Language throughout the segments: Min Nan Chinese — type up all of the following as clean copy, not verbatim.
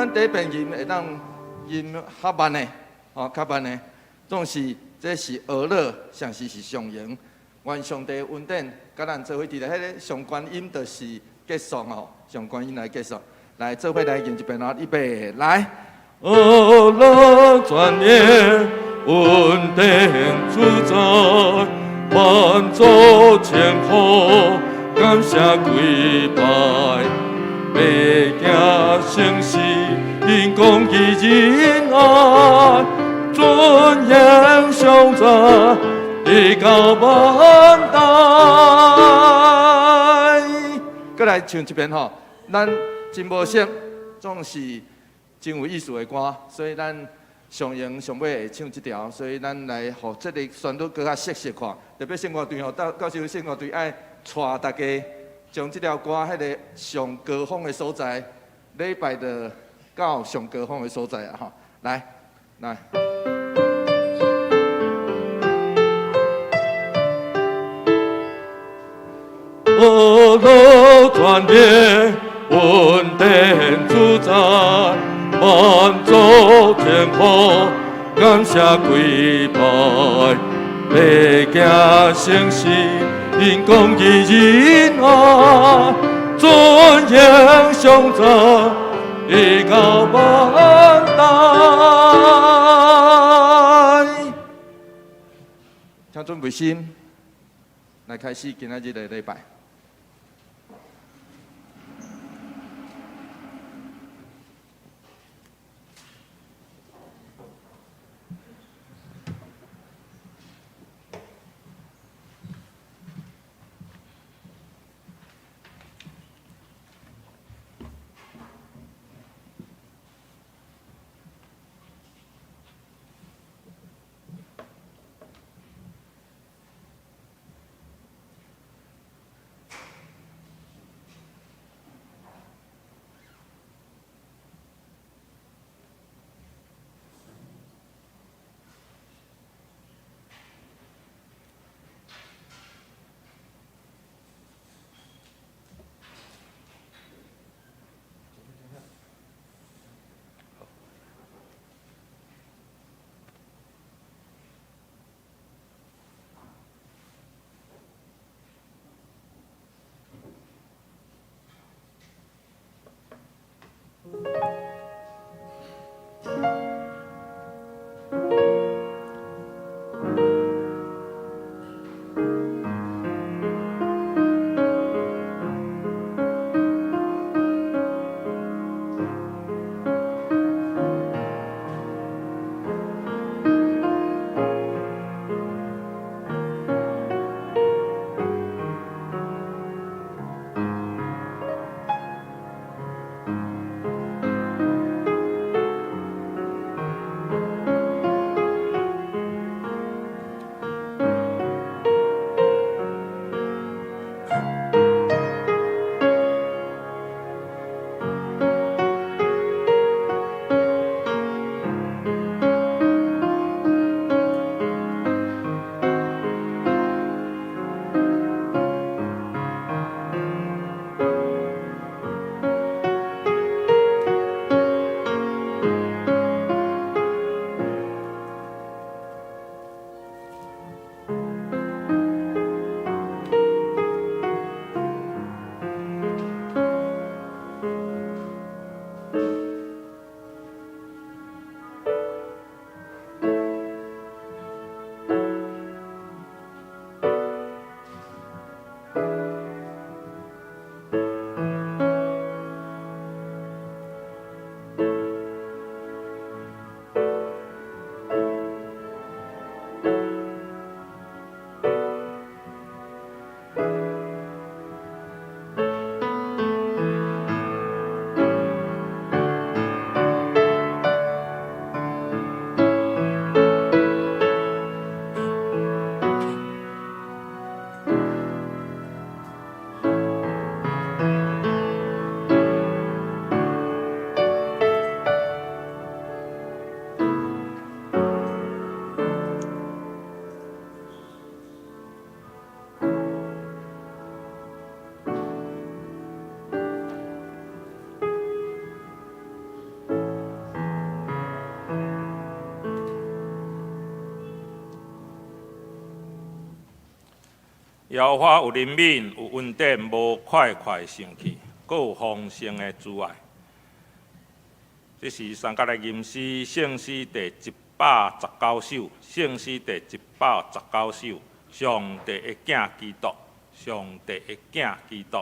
咱第一遍吟會當吟較慢的，吼，較慢的，總是這是和樂，上時是上榮。願上帝恩典，佮咱做伙佇咧彼个上懸音，就是結束吼，上懸音來結束。來，做伙來吟一遍哦，預備，來。和樂專業，恩典主宰，萬祖千後，感謝跪拜，白行誠實，因公義仁愛，尊嚴上在，直到萬代。閣來唱一遍吼，咱真無熟，總是真有意思的歌，所以咱上閒上尾會唱這條，所以咱來予這个旋律閣較熟悉看。特別聖樂隊吼，到時候聖樂隊愛帶大家將這條歌彼个上高峰的所在，禮拜就到上高峰的所在啊！吼，來，來。和樂專業，恩典主宰，萬祖千後，感謝跪拜，白行誠實，因公義仁愛，尊嚴上在，直到萬代。請準備心，來開始今仔日的禮拜。耶和華有憐憫，有恩典，無快快生氣，閣有豐盛的慈愛。這是三甲來吟詩，聖詩第119首，聖詩第119首，上帝的囝基督，上帝的囝基督。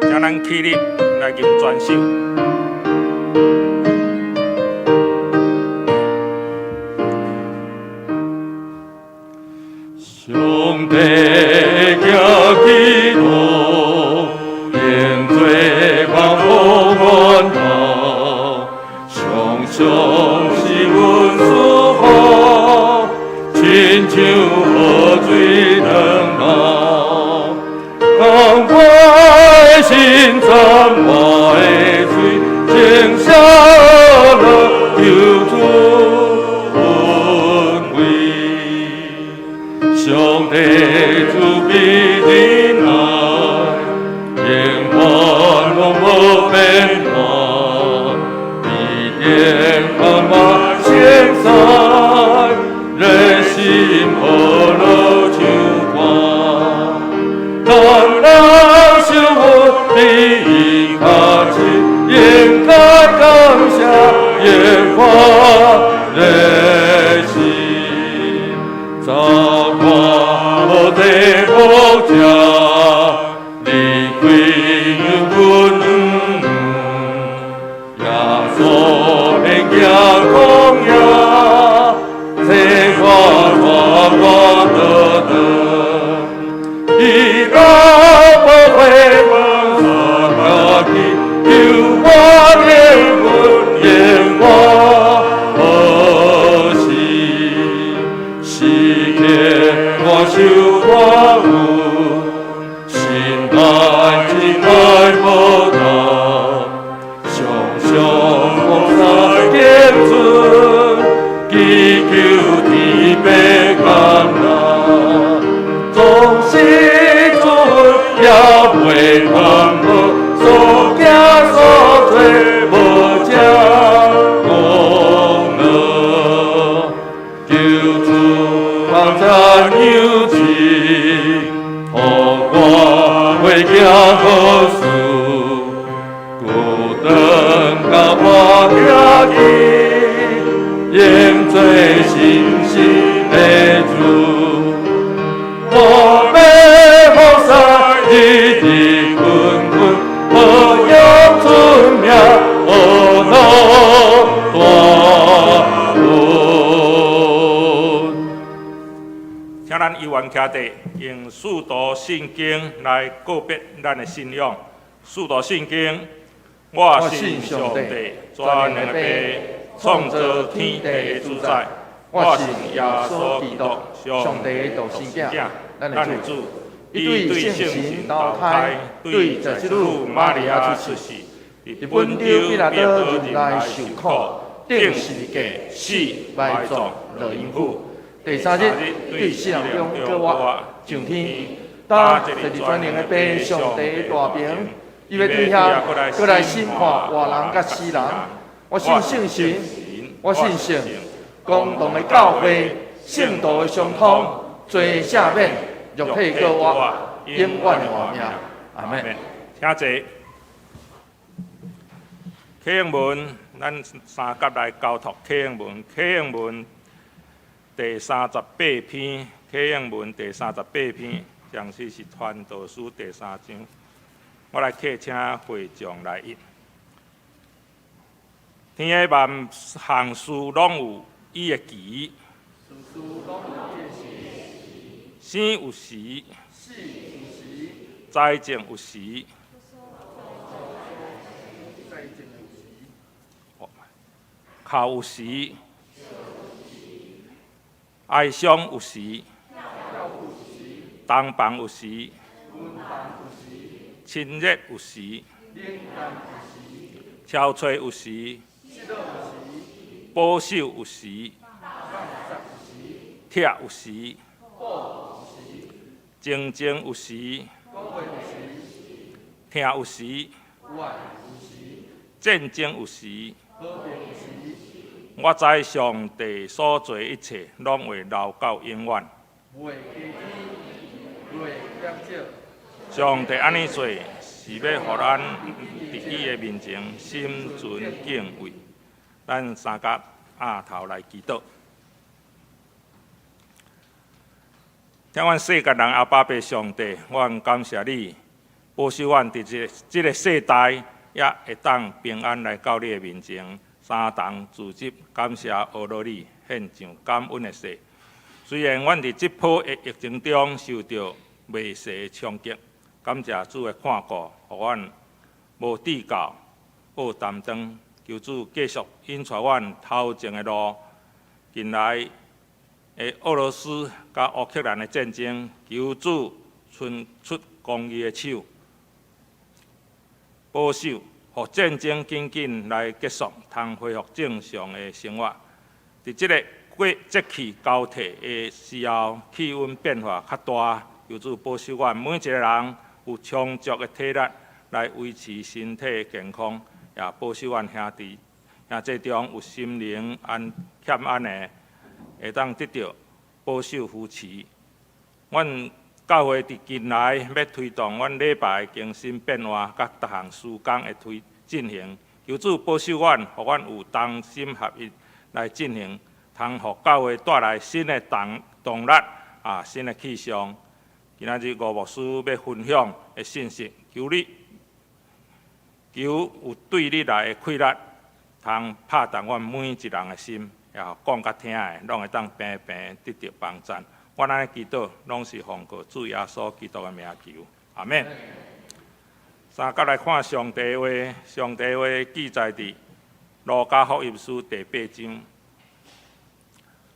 請咱起立來吟全首。上帝的囝基督，用做萬福源頭，常常是阮祝福，親像河水長流。當我的心臟，我的喙，稱謝樂求主恩惠。上帝慈悲仁愛，永遠攏無變化，伊天看我千載，熱心呵樂唱歌。咱人受阮比伊較親，應該感謝耶和華熱心。早看無地國家，離開阮，耶穌的行曠野，切我帶我倒轉，伊若無回門家己，求我憐憫憐我何時？時刻我受我阮，心內真愛無同，常常菩薩敬尊，祈求天父甘納，總是主也袂貪無，所行所做無遮功勞，求主幫贊養志，予我會行好事，孤單甲我行去，用做信心的主。我欲服侍日日勤奮，保佑出名學樂大運。請咱依願徛地，用使徒信經來告別咱的信仰。使徒信經，我信上帝，全能的父，創造天地的主宰。我信耶穌基督，上帝的獨生囝，咱的主。伊對聖神投胎，對十七女瑪利亞出世，佇本丟彼拉多入來受苦，釘十字架，死埋葬，落陰府。第三日對死人中復活，上天，搭坐佇全能的父上帝大爿，伊欲對遐閣來審判活人佮死人。我信聖神，我信聖公同的教會，聖徒的相通，罪赦免，肉體復活，永遠的活命。阿門。請坐。啟應文，咱三甲來交託啟應文。啟應文第38篇，啟應文第38篇，將是是傳道書第三章。我來客請會長來譯。天下萬項事攏有伊的期，生有時，栽種有時，哭有時，哀傷有時，同房有時，親熱有時，憔悴有時，保守有時，拆有時，戰爭有時，疼有時，戰爭有時。我知上帝所做一切，攏會留到永遠。上帝按呢做，是欲予咱佇伊的面前心存敬畏。咱三甲阿頭來祈禱。疼阮世間人阿爸父上帝，阮感謝你保守阮佇這個世代，也會當平安來到你的面前，三同聚集，感謝阿羅你獻上感恩的祭。雖然阮佇這波的疫情中受著袂細的衝擊，感謝主的看顧，予阮無至到惡擔當。求主繼續引帶阮頭前的路。近來的俄羅斯佮烏克蘭的戰爭，求主伸出公義的手，保守，予戰爭緊緊來結束，通恢復正常的生活。佇這个過節氣交替的時候，氣溫變化較大，求主保守阮每一个人有充足的體力來維持身體健康，也保守阮兄弟兄弟中有心靈安欠安的，會當得著保守扶持。阮教會佇近來欲推動阮禮拜更新變化，佮逐項事工的推進行。求主保守阮，予阮有同心合意來進行，通予教會帶來新的動力啊，新的氣象。今仔日吳牧師欲分享的信息，求你求有對你來的氣力，通拍動阮每一人的心，也講佮聽的，攏會當平平得著幫贊。阮按呢祈禱，攏是奉告主耶穌基督的名求，阿們。三佮來看上帝話，上帝話記載佇路加福音書第八章，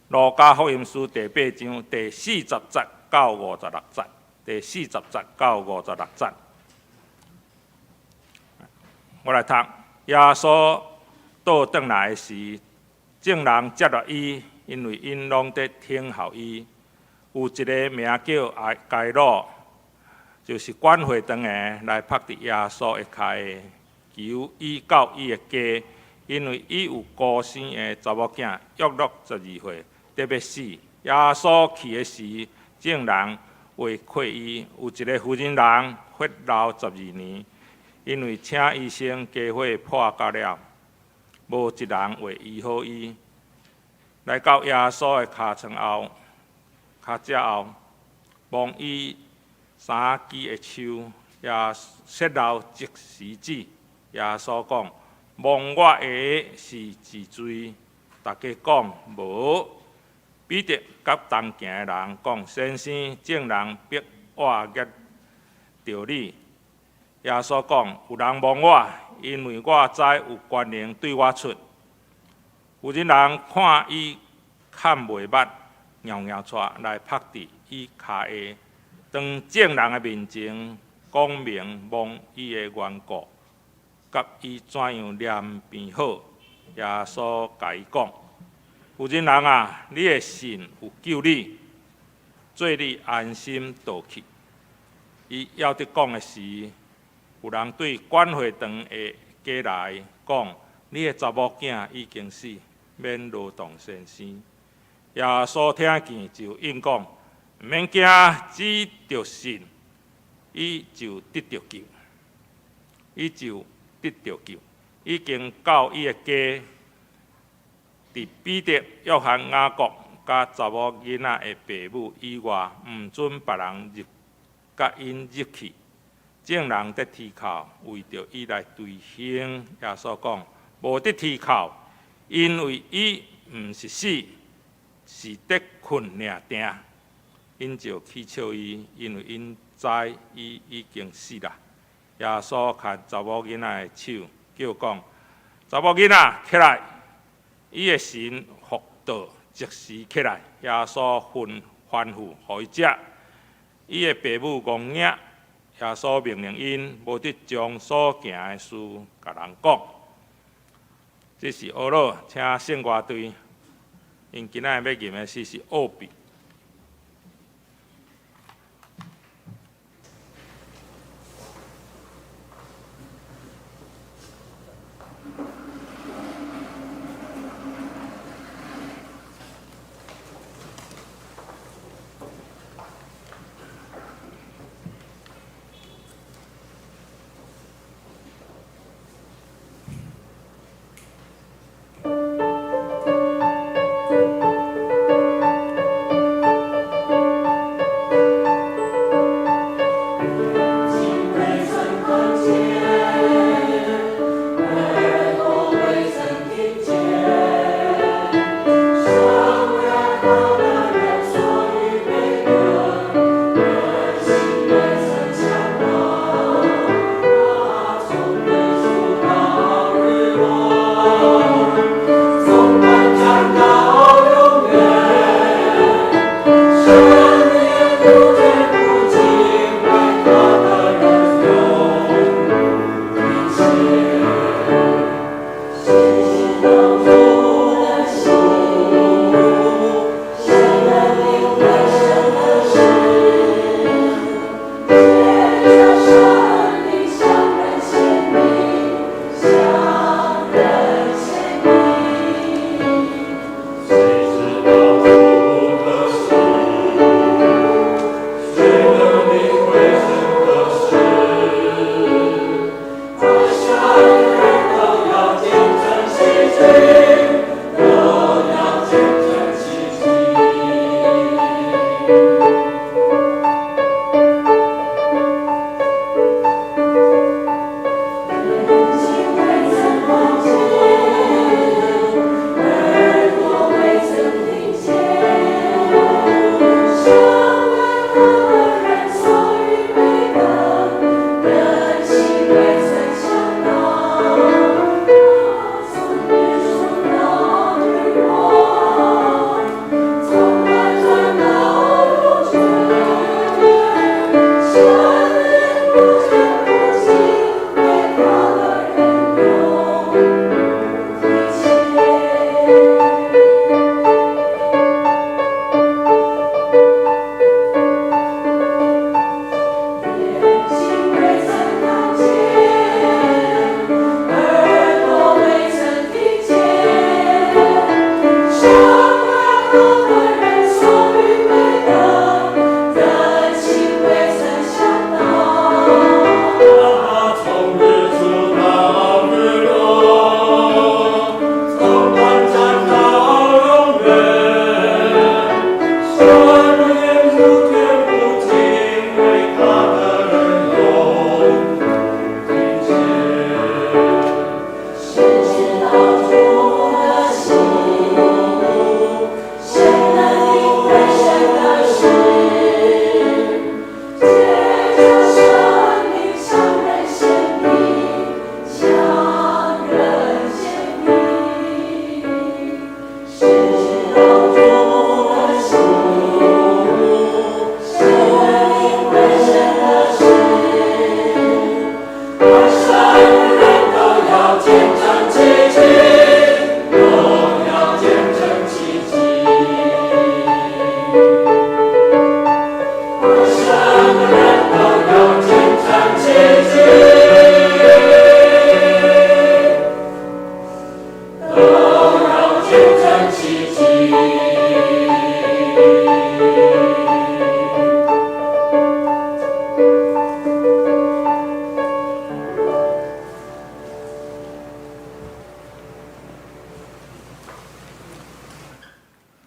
路加福音書第八章第四十節到56節，第四十節到56節。我來讀，耶穌倒轉來的時，眾人接納伊，因為𪜶攏佇等候伊。有一个名叫該魯，就是管會堂的，來拍佇耶穌的跤下，求伊到伊的家，因為伊有孤生的查某囝，約莫12歲，得欲死。耶穌去的時，眾人圍困伊。有一个婦人人血漏12年，因為請醫生家費破甲了，無一人會醫好伊。來到耶穌的跤床後。跤脊後，摸伊衫枝的手，也血漏即時止。耶穌講：摸我的是一濟。大家講無。彼得佮同行的人講：先生，眾人逼我壓著你。耶穌講：有人摸我，因為我知有權能對我出。婦人人看伊看袂捌。蟯蟯跙來拍佇伊跤下，當眾人的面前講明摸伊的緣故，佮伊怎樣念變好。耶穌共伊講：婦人人啊，你的信有救你，做你安心倒去。伊猶佇講的時，有人對管會堂的過來講：你的查某囝已經死，免勞動先生。耶穌聽見就應講：毋免驚，只著信，伊就得著救。伊就得著救。已經到伊的家，佇彼得、約翰、雅各佮查某囡仔的爸母以外，毋准別人入，佮𪜶入去。眾人佇天口圍著伊來追刑。耶穌講：無得啼哭，因為伊毋是死。是佇睏爾定，𪜶就起笑伊，因為𪜶知伊已經死啦。耶穌牽查某囡仔的手，叫講：查某囡仔起來！伊的神復到，即時起來。耶穌吩咐予伊食。伊的爸母戇驚，耶穌命令𪜶無得將所行的事共人講。這是呵咾，請聖樂隊。𪜶今仔日欲吟的詩是奧比。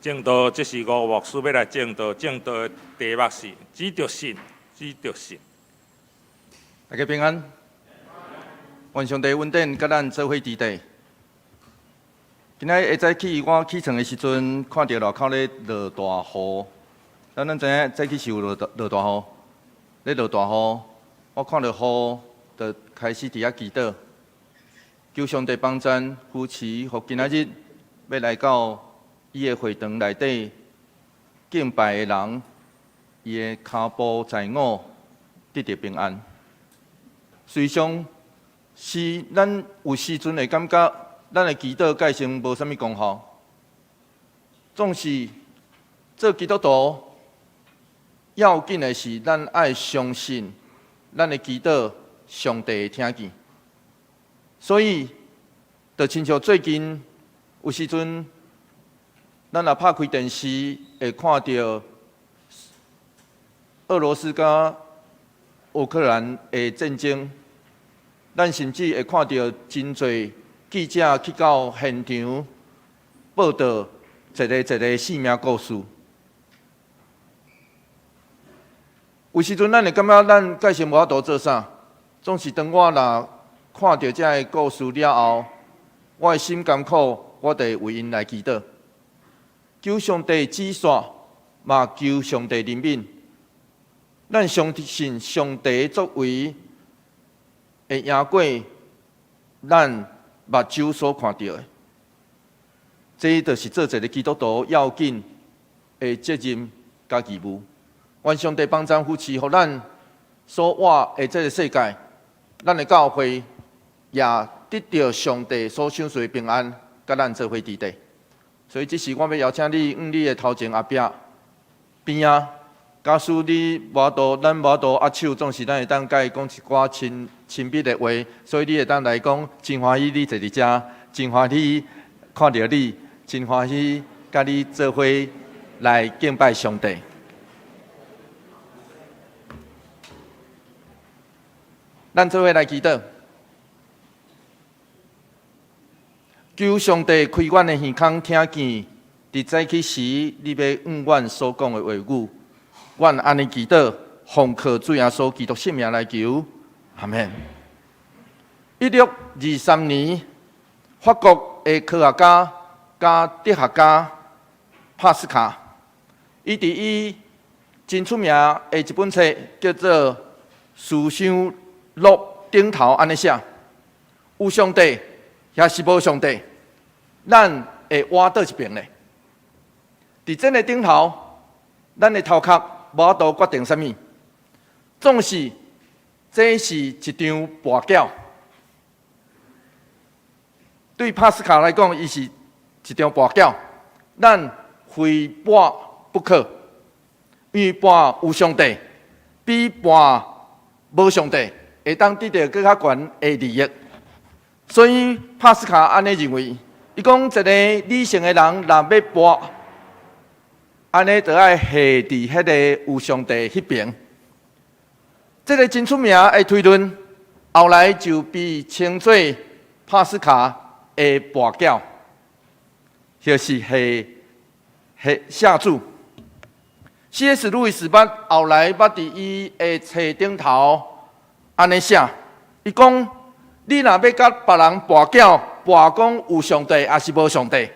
證道，這是吳牧師欲來證道，證道的題目是只著信，只著信。大家平安，願上帝恩典佮咱做伙佇底。今仔日下早起，我起床的時陣，看著外口咧落大雨。咱攏知影早起是有落大雨，咧落大雨，我看著雨，就開始佇遐祈禱，求上帝幫贊扶持，予今仔日欲來到伊的會堂內底敬拜的人，伊的跤步在我得著平安。隨常是咱有時陣會感覺，咱的祈禱蓋成無啥物功效。總是做基督徒要緊的是，咱愛相信咱的祈禱，上帝會聽見。所以，就親像最近有時陣，咱若拍開電視，會看著俄羅斯佮烏克蘭的戰爭，咱甚至會看著真濟記者去到現場報導一个一个性命故事。有時陣咱會感覺咱蓋先無法度做啥，總是當我若看著這个故事了後，我的心甘苦，我就會為𪜶來祈禱，求上帝止煞，嘛求上帝憐憫。咱相信上帝作為會贏過咱目睭所看著的，這就是做一个基督徒要緊的責任佮義務。願上帝幫贊扶持，予咱所活的這个世界，咱的教會也得著上帝所賞賜的平安，佮咱做伙佇底。所以，這時我欲邀請你，向你的頭前後壁邊仔。假使你無法度，咱無法度握手，總是咱會當佮伊講一寡親密的話，所以你會當來講，真歡喜你坐佇遮，真歡喜看著你，真歡喜佮你做伙來敬拜上帝。咱做伙來祈禱，求上帝開阮的耳孔，聽見佇早起時你欲向阮所講的話語。阮按呢祈禱，奉靠主耶穌基督聖名來求，阿們。1623年，法國的科學家佮哲學家帕斯卡，伊佇伊真出名的一本冊叫做《思想錄》頂頭按呢寫：有上帝，抑是無上帝，咱會倚佗一爿咧？佇這个頂頭，咱的頭殼無法度決定啥物，總是這是一場跋筊。對帕斯卡來講，伊是一場跋筊，咱非跋不可，因為跋有上帝，比跋無上帝會當得著閣較懸的利益。所以帕斯卡按呢認為，伊講一个理性的人若欲跋，按呢就愛下佇彼个有上帝彼爿。這个真出名的推論，後來就被稱做帕斯卡的跋筊，就是下下下注。C.S. 路易斯捌後來捌佇伊的冊頂頭按呢寫，伊講：你若欲佮別人跋筊，跋講有上帝抑是無上帝？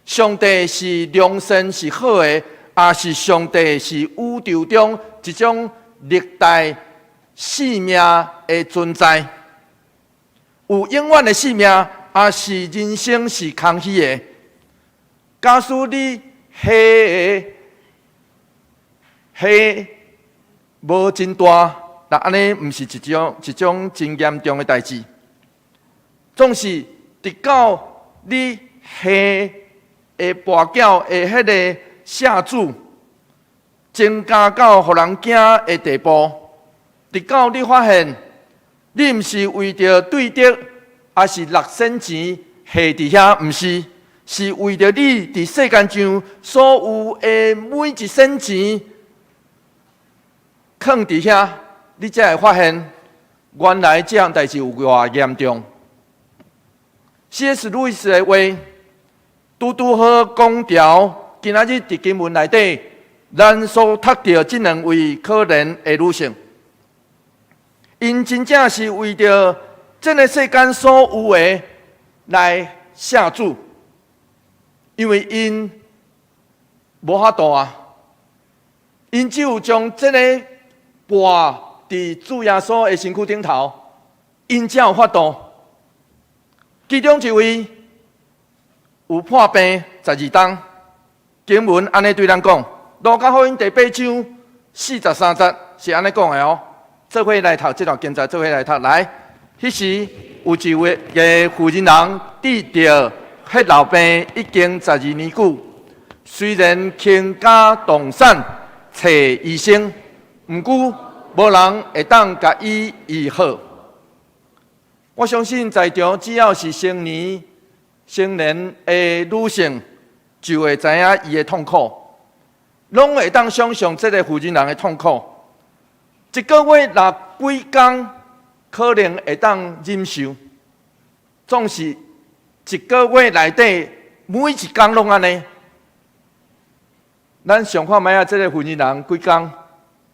上帝是良善是好的，抑是上帝是宇宙中一種歷代生命的存在？有永遠的生命，抑是人生是空虛的？假使你下的下無真大，那按呢毋是一種真嚴重的代誌。總是直到你下的跋筊的彼个下注增加到予人驚的地步，直到你發現你毋是為著對得，抑是六仙錢下佇遐，毋是，是為著你佇世間上所有的每一仙錢囥佇遐，你才會發現原來這項代誌有偌嚴重。C.S. 路易斯的話，拄拄好講著今仔日佇經文內底，咱所讀著這兩位可憐的女性，𪜶真正是為著這个世間所有的來謝主，因為𪜶無法度啊，𪜶只有將這个跋佇主耶穌的身軀頂頭，𪜶才有法度。其中一位有破病12冬，經文按呢對咱講，路加福音第八章43節是按呢講的哦。做伙來讀這段經節，做伙來讀來。彼時有一位个婦人人得著血漏病已經12年久，雖然傾家蕩產揣醫生，毋過無人會當共伊醫好。我相信在場只要是成年的女性，就會知影伊的痛苦，攏會當想像這个婦人人的痛苦。一個月若幾工，可能會當忍受，總是一個月內底每一工攏按呢。咱想看覓仔，這个婦人人幾工？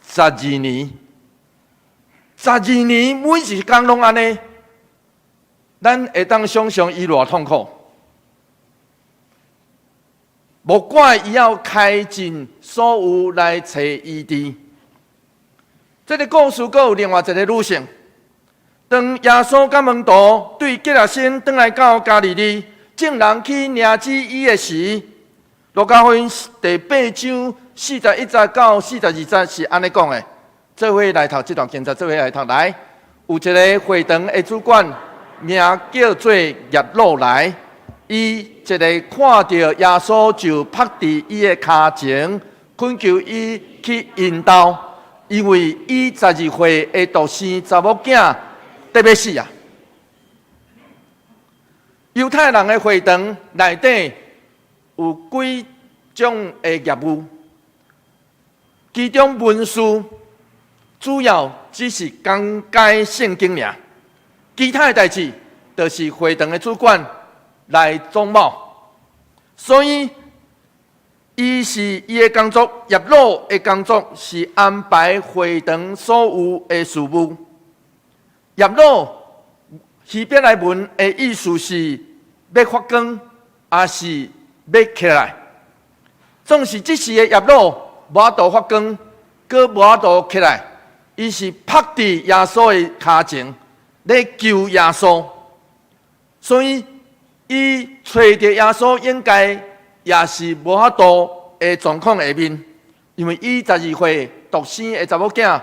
十二年，十二年每一工攏按呢。咱會當想像伊偌痛苦，無怪伊要開盡所有來揣醫治。這个故事閣有另外一个女性，當耶穌佮門徒對結拉森轉來到加利利，眾人去迎接伊的時，路加福音第八章41節到42節是按呢講的。做伙來讀這段經節，做伙來讀來。有一个會堂的主管，名叫做睚魯來，伊一个看著耶穌就伏佇伊的跤前，懇求伊去𪜶兜，因為伊12歲的獨生查某囝得欲死啊！猶太人的會堂內底有幾種的業務，其中文士主要只是講解聖經爾，其他的代誌就是會堂的主管來總某，所以伊是伊的工作，睚魯的工作是安排會堂所有的事務。睚魯希伯來文的意思是欲發光，抑是欲起來。總是這時的睚魯無法度發光，閣無法度起來，伊是伏佇耶穌的跤前，咧求耶穌。所以伊揣著耶穌應該也是無法度的狀況下面，因為伊12歲獨生的查某囝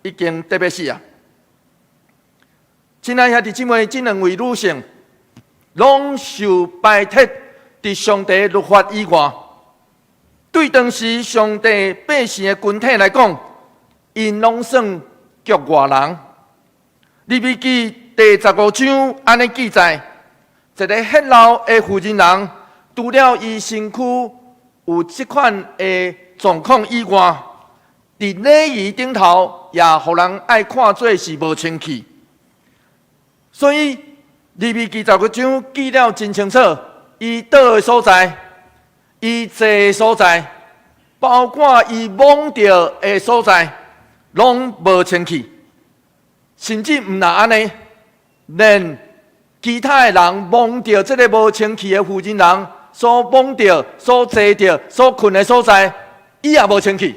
已經得欲死啊！親愛兄弟姊妹，這兩位女性攏受排斥佇上帝律法以外，對當時上帝百姓的群體來講，𪜶攏算局外人。利未記第十五章按呢記載，一个血漏的婦人人，除了伊身軀有這款的狀況以外，佇禮儀頂頭也予人愛看做是無清氣。所以利未記十五章記了真清楚，伊倒的所在，伊坐的所在，包括伊摸著的所在，攏無清氣。甚至毋但按呢，連其他的人摸著這个無清氣的婦人人所摸著、所坐著、所睏的所在，伊也無清氣。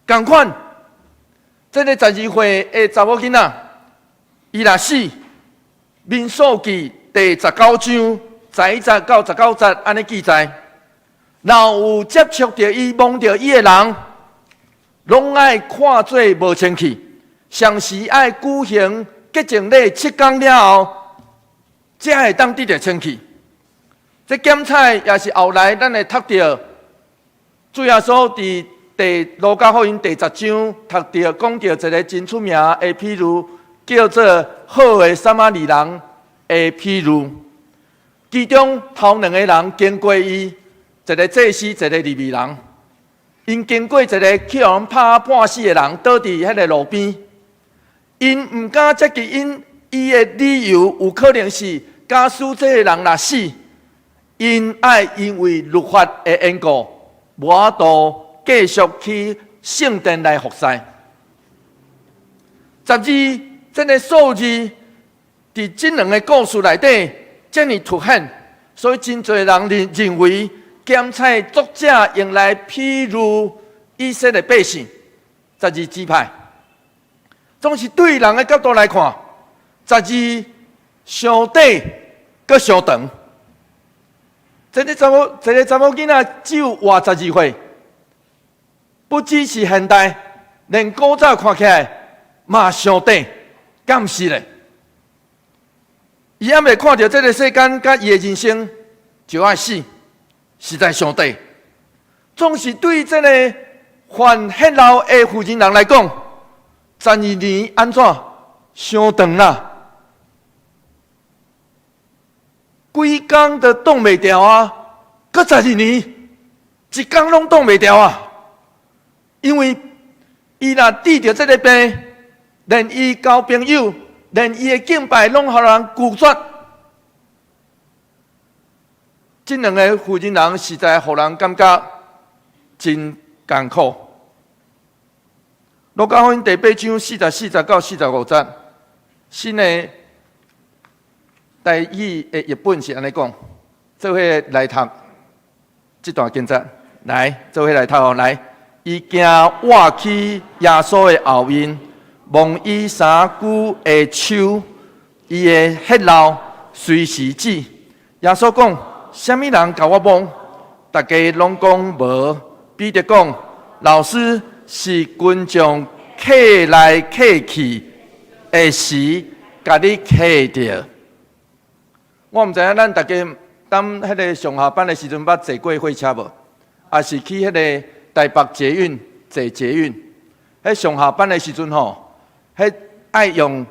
仝款，這个十二歲的查某囡仔，伊若死，民數記第十九章11節到19節按呢記載，若有接觸著伊、摸著伊的人，攏愛看做無清氣，常時愛舉行潔淨禮七工了後，才會當得著清氣。這檢採也是後來咱會讀著，主耶穌佇第路加福音第十章讀著講著一个真出名的譬喻，叫做好的撒瑪利人的譬喻。其中頭兩个人經過伊，一个祭司，一个利未人。𪜶經過一个去予人拍半死的人，倒佇彼个路邊。𪜶毋敢接近𪜶，伊的理由有可能是，假使這个人若死， 𪜶愛因為律法的緣故，無法度繼續去聖殿來服侍。十二這个數字，佇這兩个故事內底遮爾凸顯，所以真濟人認為檢採作者用來譬喻以色列百姓十二支派。總是對人的角度來看，十二傷短，閣傷長。一个查某囡仔只有活十二歲，不只是現代，連古早看起來嘛傷短，敢毋是咧？伊猶未看著這个世間，佮伊的人生就愛死，實在傷短。總是對這个患血漏的婦人來講，十二年按怎傷長啦？規工都擋袂牢啊！閣十二年，一工攏擋袂牢啊！因為伊若得著這个病，連伊交朋友，連伊的敬拜攏予人拒絕。這兩个婦人實在予人感覺真艱苦。路加福音第八章44節到45節，新的台語的譯本是按呢講，做伙來讀這段經節，來做伙來讀哦，來，伊行倚去耶穌的後面，摸伊衫袖的手，伊的血漏隨時止。耶穌講：啥物人共我摸？大家攏講無。彼得講：老師，是群眾客來客去的時，共你客著。我毋知影咱大家當彼个上下班的時陣，捌坐過火車無？抑是去彼个台北捷運坐捷運？彼上下班的時陣吼，彼愛用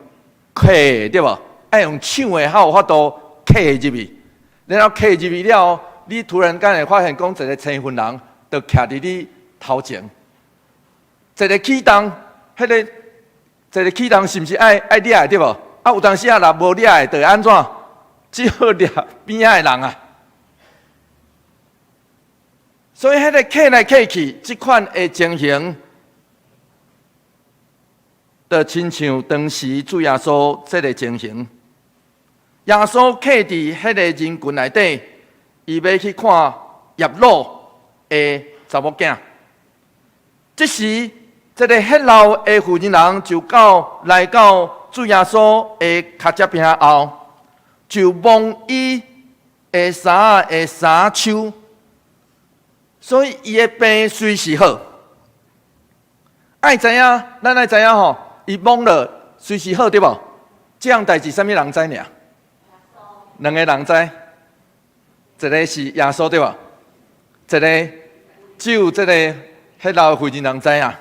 客對無？愛用搶的，才有法度客入去。然後客入去了後，你突然間會發現講一个青雲人就徛佇你頭前，一个啟動，彼个一个啟動是毋是愛掠的對無？啊，有當時啊，若無掠的，就會按怎？只好掠邊仔的人啊。所以，彼个客來客去，這款的情形，就親像當時主耶穌這个情形。耶穌客佇彼个人群內底，伊欲去看睚魯的查某囝。這時，這个血漏的婦人人就到來到主耶穌的跤跡邊後，就摸伊的衫的衫袖，所以伊的病隨時好。愛知影，咱愛知影吼，伊摸了隨時好對無？這項代誌啥物人知爾？兩个人知，一个是耶穌對無？一个只有這个血漏的婦人人知影。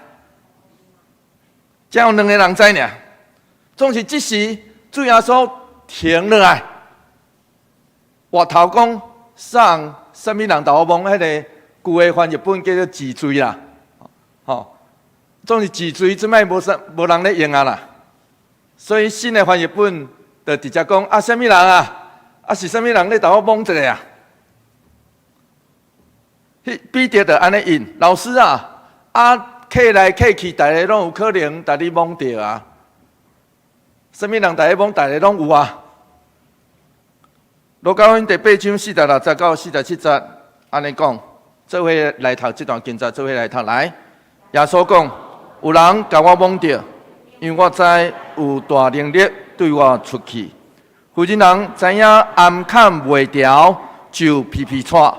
只有兩个人知爾。總是這時主耶穌停落來，回頭講啥啥物人共我摸？彼个舊的翻譯本叫做治罪啦，吼，總是治罪，這擺無啥無人咧用啊啦。所以新的翻譯本就直接講啊，啥物人啊？啊是啥物人咧共我摸一下啊？彼彼得就按呢應，老師啊，啊客來客去，逐个攏有可能共你摸著啊。啥物人共你摸，逐个攏有啊。路加福音第八章46節到47節，按呢講，做伙來讀這段經節，做伙來讀來。耶穌講：有人共我摸著，因為我知有大能力對我出去。婦人人知影掩崁袂牢，就皮皮掣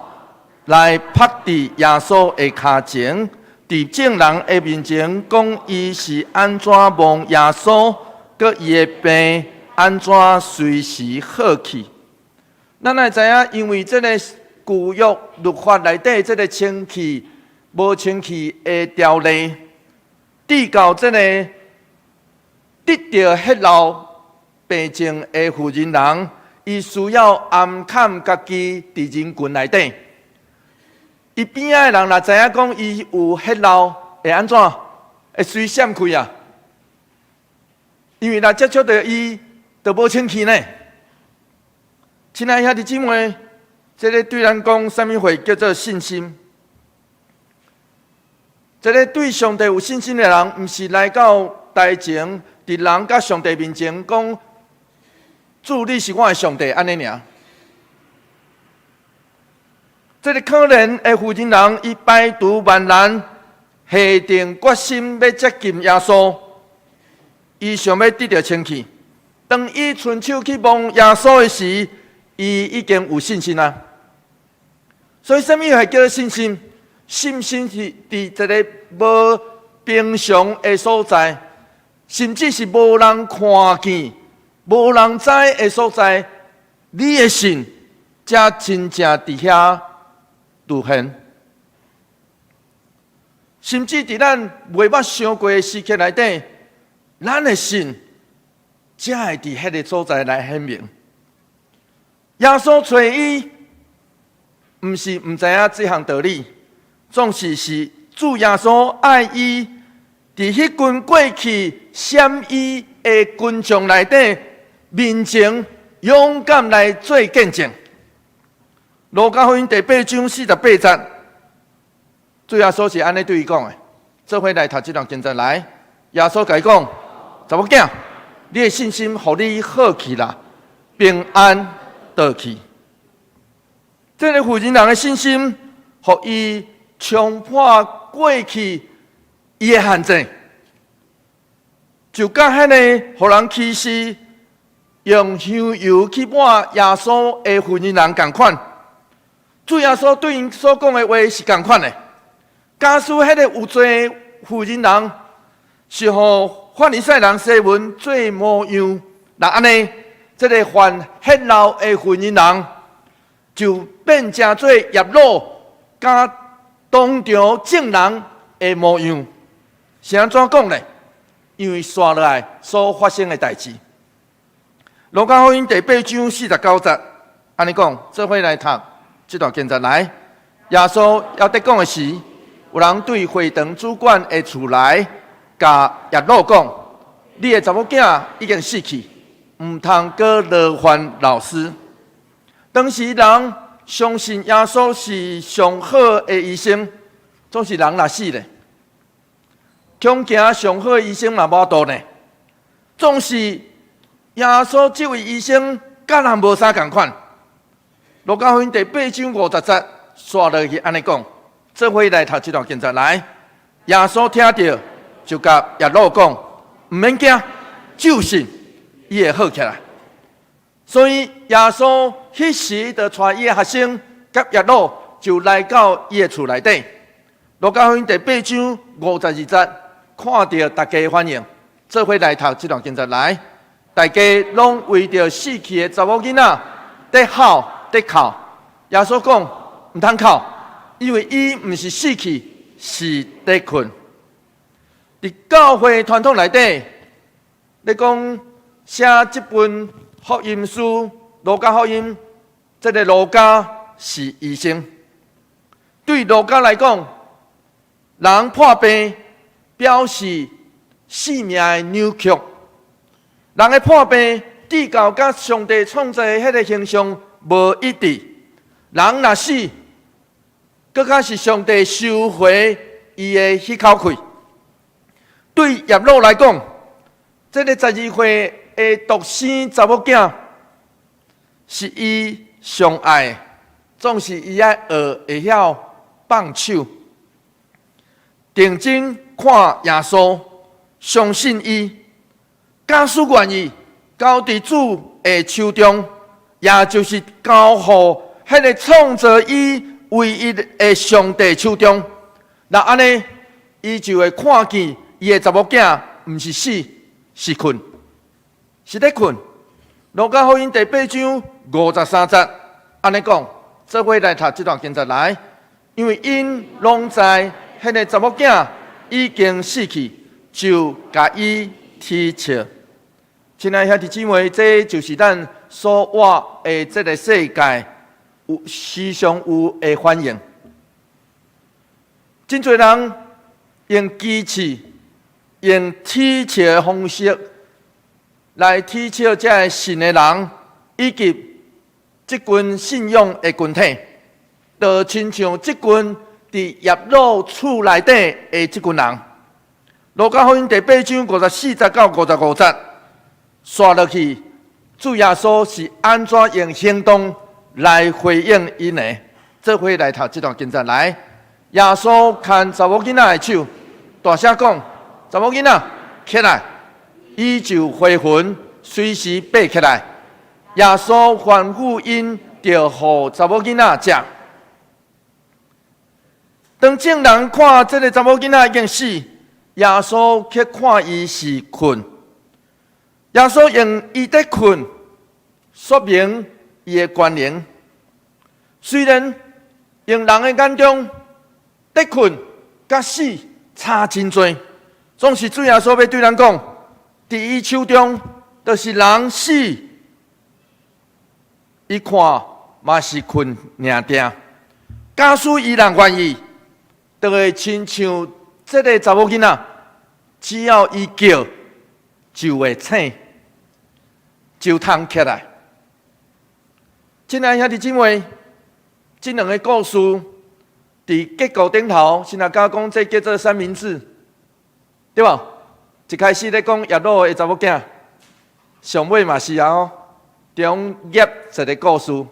來撲佇耶穌的跤前，佇眾人的面前講伊是按怎摸耶穌，閣伊的病按怎隨時好去。咱愛知影，因為這个舊約律法內底這个清氣無清氣的條例，直到這个得著血漏病症的婦人人，伊需要掩崁家己佇人群內底。伊邊仔的人若知影講伊有血漏，會按怎？會隨閃開啊！因為若接觸著伊，就無清氣呢。親愛兄弟姊妹，這个對咱講，啥物貨叫做信心？這个對上帝有信心的人，毋是來到台前，佇人佮上帝面前講：主，你是我的上帝，按呢爾。這个可憐的婦人人，伊排除萬難，下定決心欲接近耶穌，伊想欲得著清氣。當伊伸手去摸耶穌的時，伊已經有信心啦。所以，啥物係叫做信心？信心是佇一个無平常的所在，甚至是無人看見、無人知的所在，你的信才真正佇遐出現。甚至佇咱袂捌想過的時刻內底，咱的信才會佇彼个所在來顯明。耶穌揣伊，毋是毋知影這項道理。總是是主耶穌愛伊，佇彼群過去閃伊的群眾內底面前，勇敢來做見證。路加福音第八章四十八節，主耶穌是按呢對伊講的：做伙來讀這段經節來，耶穌共伊講：查某囝，你的信心予你好去啦，平安倒去。這个婦人人的信心，予伊衝破過去伊的限制，就佮彼个予人歧視，用香油去抹耶穌的婦人人仝款。主耶穌對𪜶所講的話是仝款的。假使彼個有罪婦人人是予法利賽人西門做模樣，若按呢，這个犯血漏的婦人人就變成做睚魯佮當場眾人的模樣。是按怎講呢？因為紲落來所發生的代誌。路加福音第八章四十九節，按呢講，做伙來讀這段經節來。耶穌猶佇講的時，有人對會堂主管的厝來，共睚魯講：你的查某囝已經死去，毋通閣勞煩老師。當時人相信耶穌是上好的醫生，總是人若死咧，恐驚上好的醫生嘛無法度呢。總是耶穌這位醫生佮人無啥仝款。路加福音第八章五十節，紲落去按呢講，做伙來讀這段經節來。耶穌聽著，就共睚魯講：毋免驚，就信，伊會好起來。所以耶穌彼時就帶伊的學生佮睚魯就來到伊的厝內底。路加福音第八章五十二節，看著大家的反應，做伙來讀這段經節來。大家攏圍著死去的查某囡仔，佇哭佇哭。耶穌講毋通哭，因為伊毋是死去，是佇睏。佇教會傳統內底，你講寫這本福音書，路加福音，這个路加是醫生。對路加來講，人破病表示生命的扭曲，人的破病，至到佮上帝創造的彼个形象無一致。人若死，閣較是上帝收回伊的彼口氣。對睚魯來講，這个十二歲的獨生查某囝是伊上愛，總是伊愛學會曉放手，定睛看耶穌，相信伊，假使願意交佇主的手中，也就是交予彼个創造伊唯一的上帝手中，若按呢，伊就會看見伊的查某囝毋是死，是睏，是咧睏。路加福音第八章五十三節，按呢講，做伙來讀這段經節來，因為𪜶攏知彼个查某囝已經死去，就共伊取笑。親愛兄弟姊妹，這就是咱所活的這个世界有時常有的反應。真濟人用機智、用取笑的方式來取笑這个信的人，以及這這群信仰的群體，就親像這群佇睚魯厝內底的這群人。路加福音第八章54節到55節，紲落去，主耶穌是按怎用行動來回應𪜶的？做伙來讀這段經節來。耶穌牽查某囡仔的手，大聲講：查某囡仔，起來！伊就回魂，隨時爬起來。耶穌吩咐𪜶，著予查某囡仔食。當眾人看這个查某囡仔已經死，耶穌卻看伊是睏。耶穌用伊佇睏，說明伊的權能。雖然用人的眼中，佇睏佮死差真濟，總是主耶穌欲對咱講，佇伊手中，就是人死，伊看嘛是睏爾定。假使伊若願意，就會親像這个查某囡仔，只要伊叫，就會醒，就通起來。親愛兄弟姊妹，這兩个故事佇結構頂頭，神學家講這叫做三明治，對無？一開始咧講睚魯的查某囝，上尾嘛是啊哦，中夾一个故事。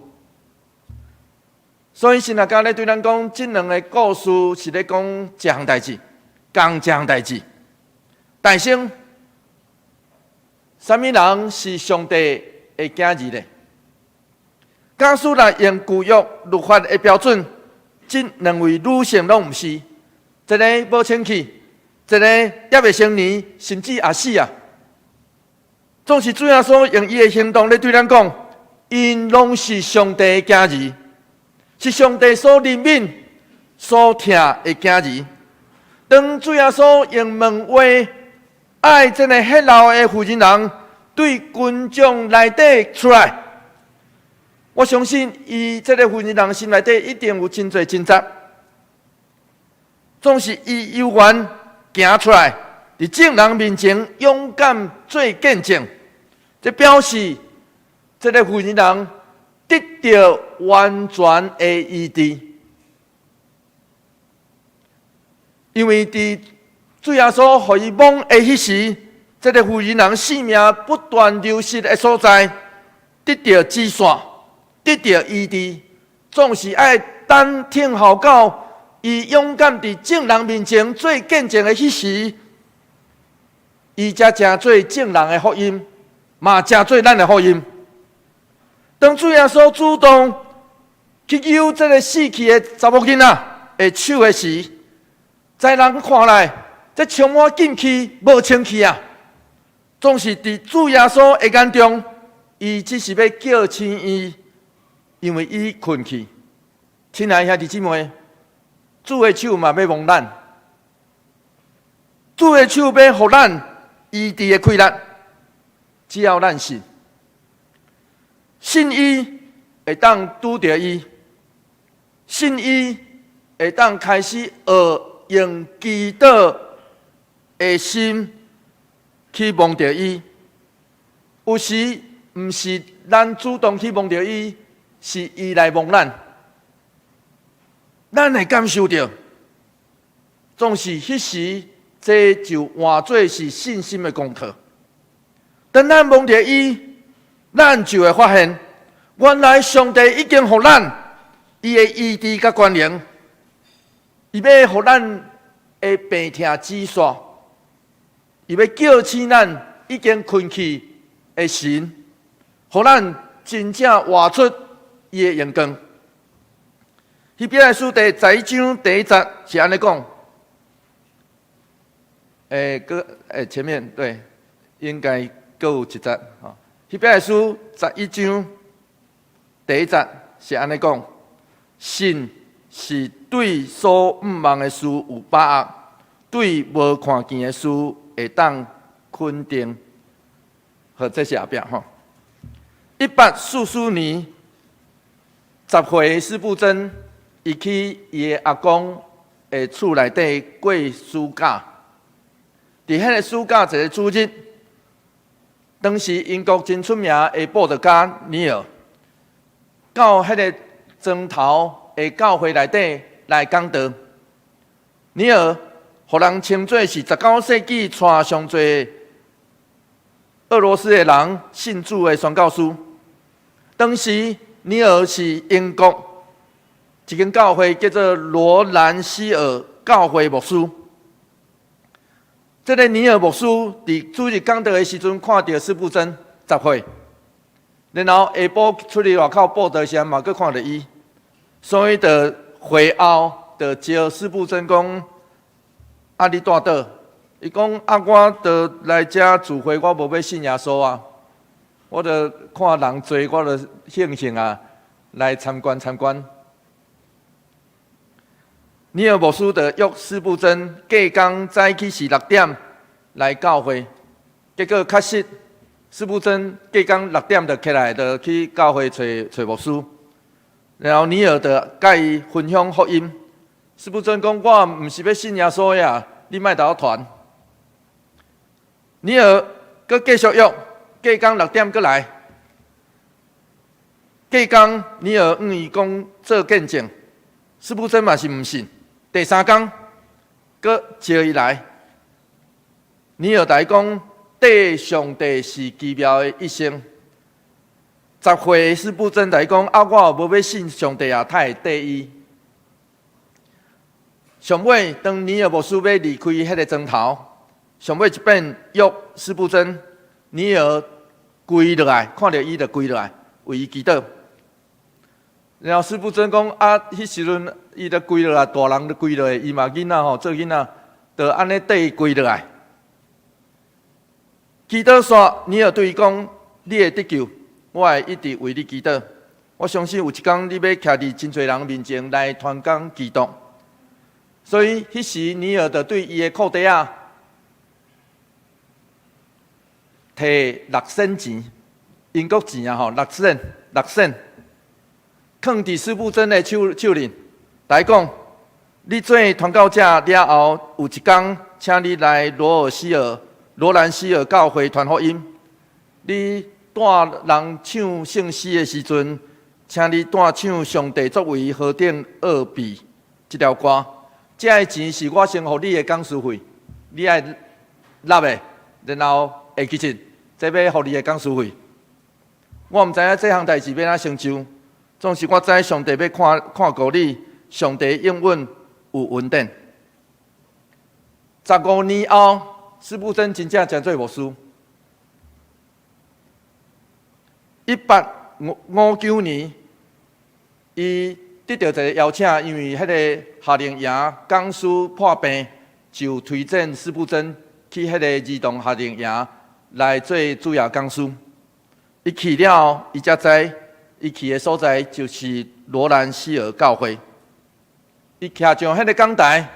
所以神學家咧對咱講，這兩个故事是咧講一項代誌，仝一項代誌。大先，啥物人是上帝的囝兒咧？假使若用舊約律法的標準，這兩位女性攏毋是，一个無清氣，一个猶未成年，甚至也死啊。總是主耶穌用伊的行動咧對咱講，𪜶攏是上帝的囝兒，是上帝所憐憫、所疼的囝兒。當主耶穌用問話愛這个血漏的婦人人對群眾內底出來，我相信伊這个婦人人心內底一定有真濟掙扎。總是伊猶原行出來，佇眾人面前勇敢做見證，這表示這个婦人人得著完全的醫治。因為佇主耶穌予伊摸的彼時，這个婦人人性命不斷流失的所在，得著止線，得著醫治，總是愛等聽候到伊勇敢佇眾人面前做見證的彼時，伊才成做眾人的福音，嘛成做咱的福音。當主耶穌主動去揪這个死去的查某囡仔的手的時，在人看來，這充滿禁忌、無清氣啊！總是佇主耶穌的眼中，伊只是欲叫醒伊，因為伊睏去。親愛兄弟姊妹，主的手嘛欲摸咱，主的手欲予咱醫治的氣力，只要咱信，信伊會當拄著伊，信伊會當開始學用祈禱的心去摸著伊。有時毋是咱主動去摸著伊，是伊來摸咱，咱會感受著，總是彼時，這就換做是信心的功課。當咱摸著伊，咱就會發現，原來上帝已經予咱伊的醫治佮權能，伊欲予咱的病痛止煞，伊欲叫醒咱已經睏去的神，予咱真正活出伊的榮光。希伯來書第11章第1節是按呢講，閣前面對，應該閣有一節吼。希伯來書十一章第一節是按呢講，信是對所向望的事有把握，對無看見的事會當肯定。好，這是後壁吼。1844年，10歲司布真，伊去伊的阿公的厝內底過暑假。佇彼个暑假一个主日，當時英國真出名的布道家尼爾，到彼个庄頭的教會內底來講道。尼爾予人稱做是19世紀帶上濟俄羅斯的人信主的宣教師。當時尼爾是英國一間教會叫做羅蘭希爾教會牧師。這个尼爾牧師佇主日講道的時陣，看著司布真10歲，然後下晡出去外口佈道時，嘛閣看著伊，所以就會後就招司布真講：啊，你蹛佗？伊講：啊，我就來遮聚會，我無欲信耶穌啊！我就看人濟，我就興興啊，來參觀參觀。尼爾牧師就約司布真隔工早起時6點來教會，結果確實司布真隔工六點就起來，就去教會揣揣牧師。然後尼爾就共伊分享福音。司布真講：我毋是欲信耶穌呀，你莫共我傳。尼爾閣繼續約，隔工六點閣來。隔工尼爾向伊講做見證，司布真嘛是毋信。第三工，閣招伊來，尼爾共伊講，綴上帝是奇妙的一生。10歲司布真共伊講，啊，我無欲信上帝啊，才會綴伊。上尾當尼爾牧師欲離開彼个莊頭，上尾一遍約司布真，尼爾跪落來，看著伊就跪落來，為伊祈禱。然後司布真講啊，彼時陣伊就跪落來，大人就跪落來，伊嘛囡仔吼，做囡仔，就按呢綴伊跪落來。祈禱煞，尼爾對伊講：你會得救，我會一直為你祈禱。我相信有一工你欲徛佇真濟人面前來傳講基督。所以彼時尼爾就對伊的褲袋仔提6仙錢，英國錢啊吼，6仙6仙。囥佇司布真的手手裡，共伊講：你做傳教者了後，有一工，請你來羅爾希爾、羅蘭希爾教會傳福音。你帶人唱聖詩的時陣，請你帶唱上帝作為何等奧秘這條歌。這个錢是我先予你的講師費，你愛納的，然後會記得，這欲予你的講師費。我毋知影這項代誌欲按怎成就。總是我知上帝欲看看顧你，上帝永遠有恩典。15年後，司布真真正成做牧師。1859年，伊得著一个邀請，因為彼个夏令營講師破病，就推薦司布真去彼个兒童夏令營來做主要講師。伊去了後，伊才知。伊去的所在就是羅蘭希爾教會。伊徛上彼个講台，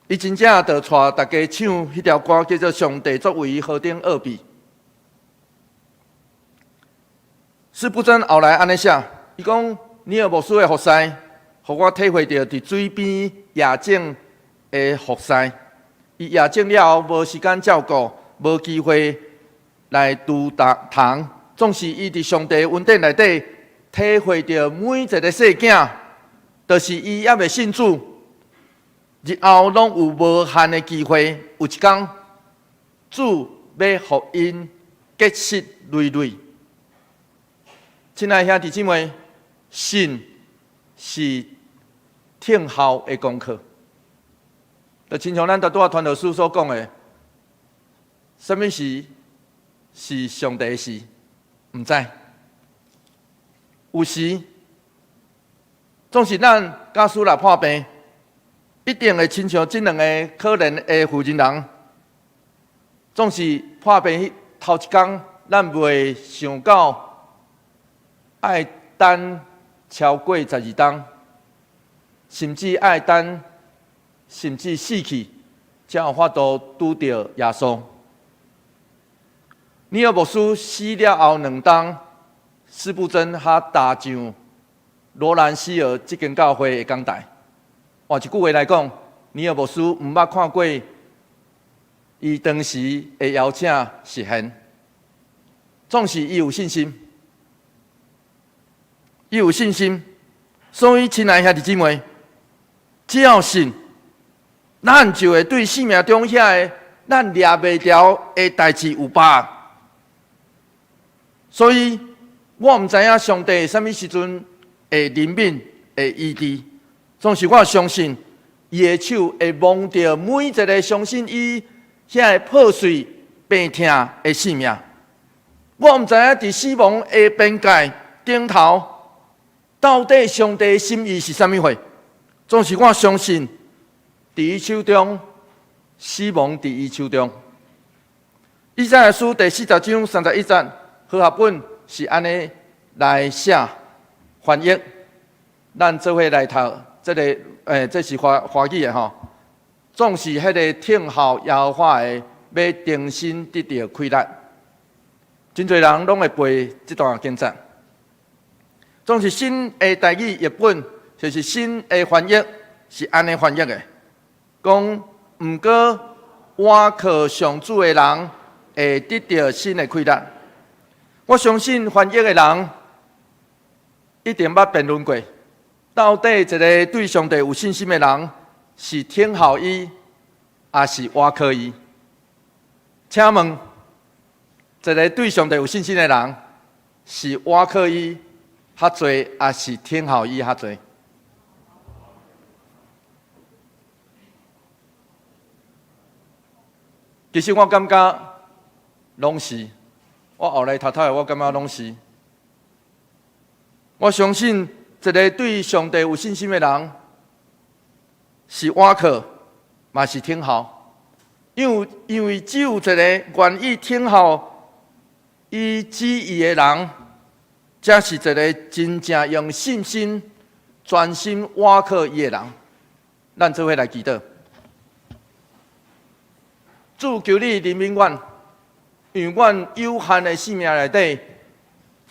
伊真正就帶大家唱彼條歌，叫做《上帝作為何等奧秘》。司布真後來按呢寫，伊講尼爾牧師的服侍，予我體會著佇水邊夜景的服侍。伊夜景了後，無時間照顧，無機會來拄堂。總是伊佇上帝恩典內底體會著每一个細囝，就是伊猶未信主，日後攏有無限的機會。有一工，主欲予𪜶結實纍纍。親愛兄弟姊妹，信是聽候的功課。就親像咱拄仔傳道書所講的，啥物時是上帝的時？毋知，有時總是咱假使若破病，一定會親像這兩个可憐的婦人人，總是破病彼頭一工，咱袂想到愛等超過12冬，甚至愛等，甚至死去，才有法度拄著耶穌。尼爾牧師死了後2冬，司布真才踏上羅蘭希爾這間教會的講台。換一句話來講，尼爾牧師毋捌看過伊當時的邀請實現，總是伊有信心。伊有信心。所以，親愛兄弟姊妹，只要信，咱就會對生命中遐个咱掠袂牢的代誌有把握。所以，我毋知影上帝啥物時陣會憐憫、會醫治。總是我相信，伊的手會摸著每一个相信伊遐个破碎、病痛的生命。我毋知影佇死亡的邊界頂頭，到底上帝的心意是啥物貨？總是我相信，佇伊手中，死亡佇伊手中。以賽亞書第40章31節，和合本是按呢來寫翻譯，咱做伙來讀這个，這是華語的吼。總是彼个等候耶和華的，欲重新得著氣力。真濟人攏會背這段經節。總是新的台語譯本，就是新的翻譯，是按呢翻譯的，講毋過倚靠上主的人會得著新的氣力。我相信翻譯的人一定捌辯論過，到底一个對上帝有信心的人是等候伊，抑是倚靠伊？請問，一个對上帝有信心的人是倚靠伊較濟，抑是等候伊較濟？其實我感覺攏是。我後來讀讀的，我感覺攏是。我相信一个對上帝有信心的人，是倚靠，嘛是等候。因為只有一个願意等候伊旨意的人，才是一个真正用信心專心倚靠伊的人。咱做伙來祈禱，主求你憐憫阮。因為阮有限的生命內底，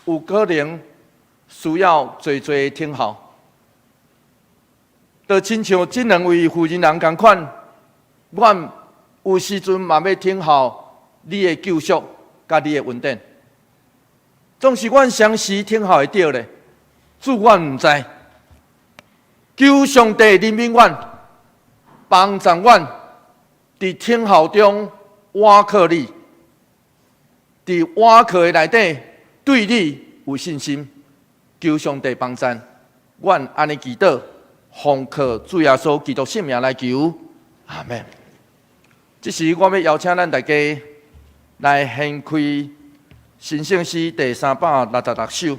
有可能需要濟濟等候。就親像這兩位婦人人仝款，阮有時陣嘛欲等候你的救贖佮你的恩典。總是阮啥時等候會著咧？主，阮毋知。求上帝憐憫阮，幫助阮佇等候中倚靠你。佇倚靠的內底，對你有信心，求上帝幫贊，阮按呢祈禱，奉靠主耶穌基督聖名來求，阿門。這時我欲邀請咱大家來掀開神聖詩第366首。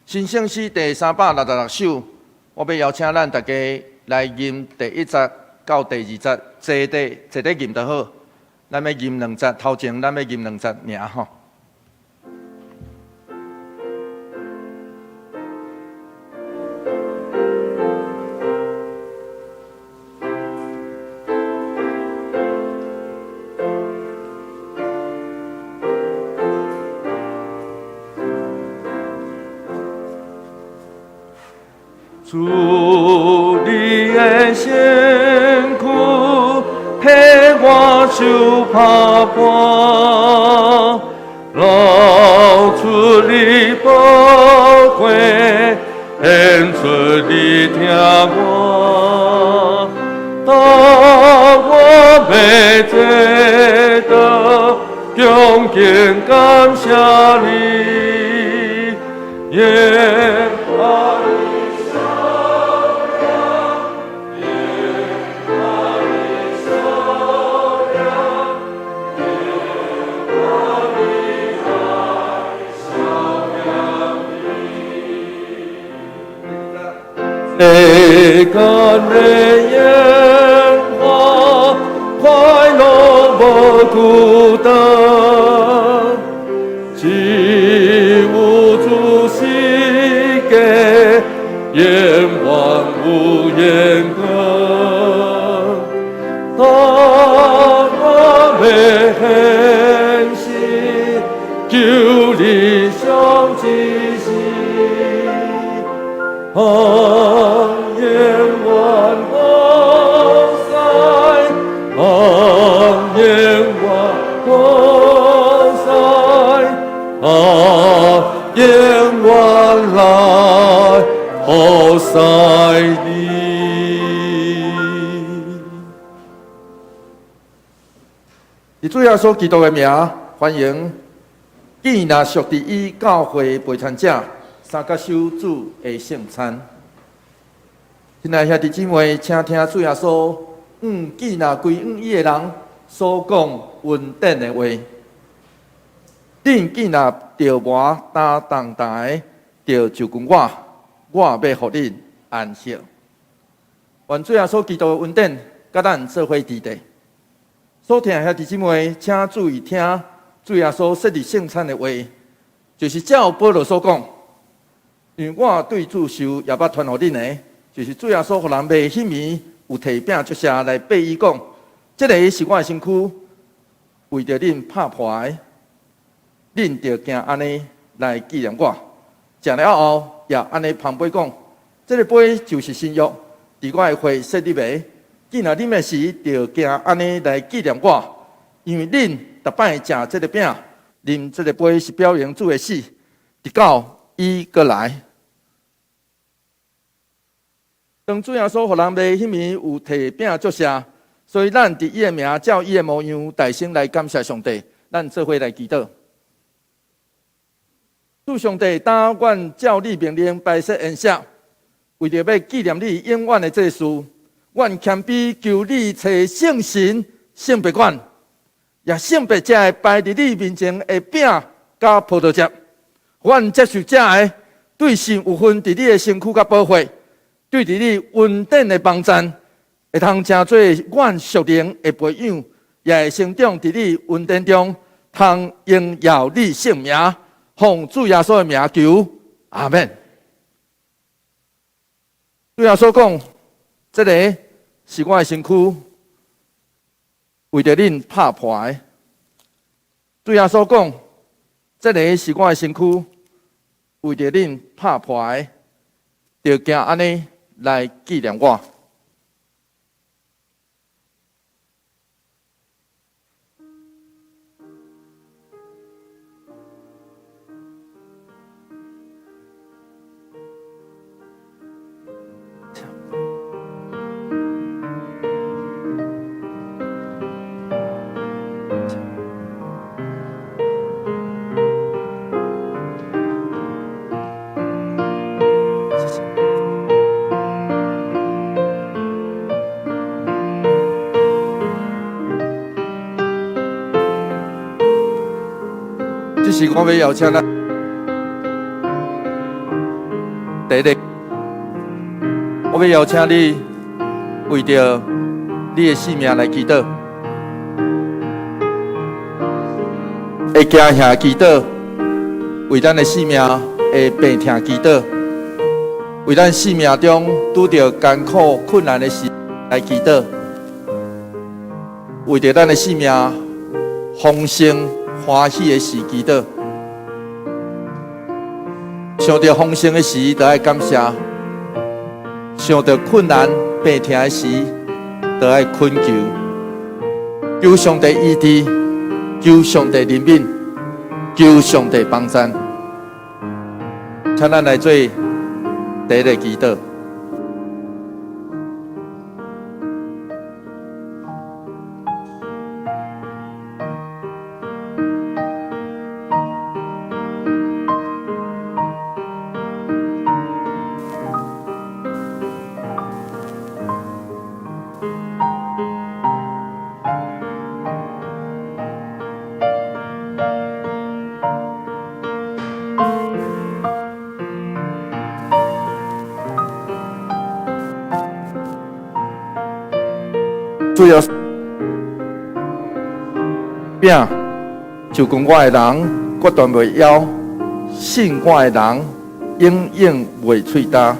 神聖詩第三百六十六首，我欲邀請咱大家來吟第一節到第二節，坐佇坐佇吟就好。咱欲吟兩節，頭前咱欲吟兩節爾吼。主，你的身軀替我受拍破，流出你寶血，顯出你疼我。當我欲坐倒，恭敬感謝你，耶和華。世間的煙花，快樂無孤單，只有主世界，永遠無緣根。當我欲現時，求你相支持。永遠往西，永遠往西，啊，永遠來服侍你。以主耶穌基督的名，歡迎建立屬佇伊教會陪餐者，三角守主的聖餐。親愛兄弟姊妹，請聽主耶穌建立歸向伊的人所講恩典的話。恁既若著磨擔重擔的，就就近我，我欲予恁安息。願主耶穌基督的恩典，佮咱做伙佇地。所聽兄弟姊妹，請注意聽主耶穌設立聖餐的話，就是照保羅所講，因為我對主受也捌傳予恁的，就是主耶穌予人賣彼暝有提餅祝謝來擘伊講，這个是我的身軀，為著恁拍破的，恁著行按呢來紀念我。食了後，也按呢捧杯講，這个杯就是新約，佇我的血設立的。既若啉的時，就行按呢來紀念我，因為恁逐擺食這个餅，啉這个杯，是表明主的死，直到伊閣來。當主耶穌予人賣彼暝有提餅祝謝，所以咱佇伊的名，照伊的模樣，大聲來感謝上帝。咱做伙來祈禱。主上帝，當阮照你命令擺設筵席，為著欲紀念你永遠的這事，阮謙卑求你差聖神聖別阮，也聖別這个擺佇你面前的餅佮葡萄汁。阮接受這个對神有份佇你的身軀佮寶血，對佇你恩典的幫贊，會通成做阮屬靈的培養，也會成長佇你恩典中，通榮耀你聖名。奉主耶穌的名求，阿們。主耶穌講，這个是我的身軀，為著恁拍破的。主耶穌講，這个是我的身軀，為著恁拍破的，就行按呢來紀念我。這是我欲邀請咱第一个，我欲邀請你為著你的性命來祈禱，會驚嚇祈禱，為咱的性命的病痛祈禱，為咱性命中拄著艱苦困難的時來祈禱，為著咱的性命豐盛歡喜的時祈禱。想著豐盛的時，就愛感謝；想著困難病痛的時，就愛懇求。求上帝醫治，求上帝憐憫，求上帝幫贊。請咱來做第一个祈禱。主要餅就近我的人，決斷袂枵；信我的人，永遠袂喙焦。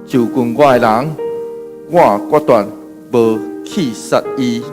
就近我的人，我決斷無棄殺伊。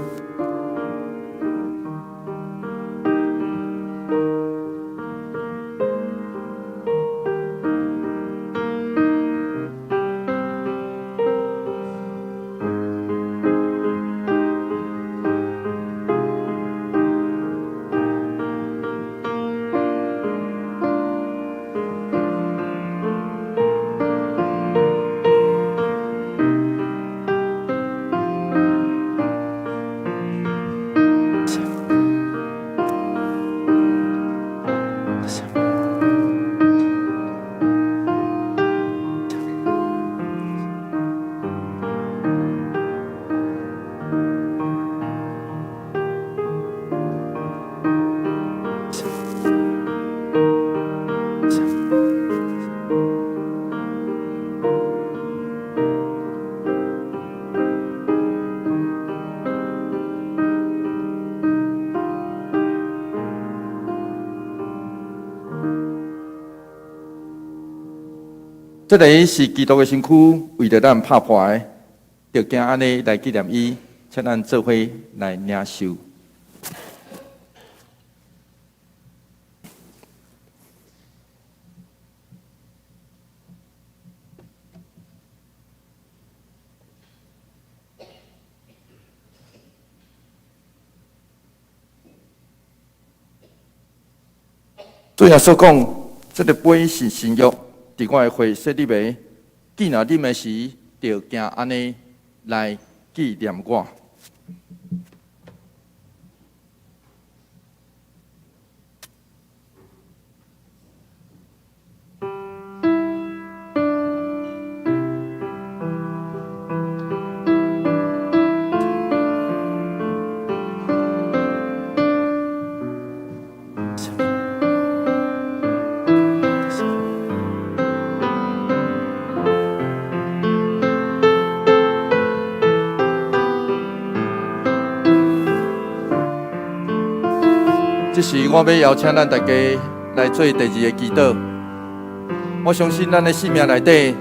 這个是基督的身軀，為著咱拍破的，著行按呢來紀念伊，請咱做伙來領受。主耶穌講，這个杯是新約，佇我的血洗禮的，既若啉的時，就行按呢來紀念我。這時，我欲邀請咱大家來做第二个祈禱。我相信咱的生命內底，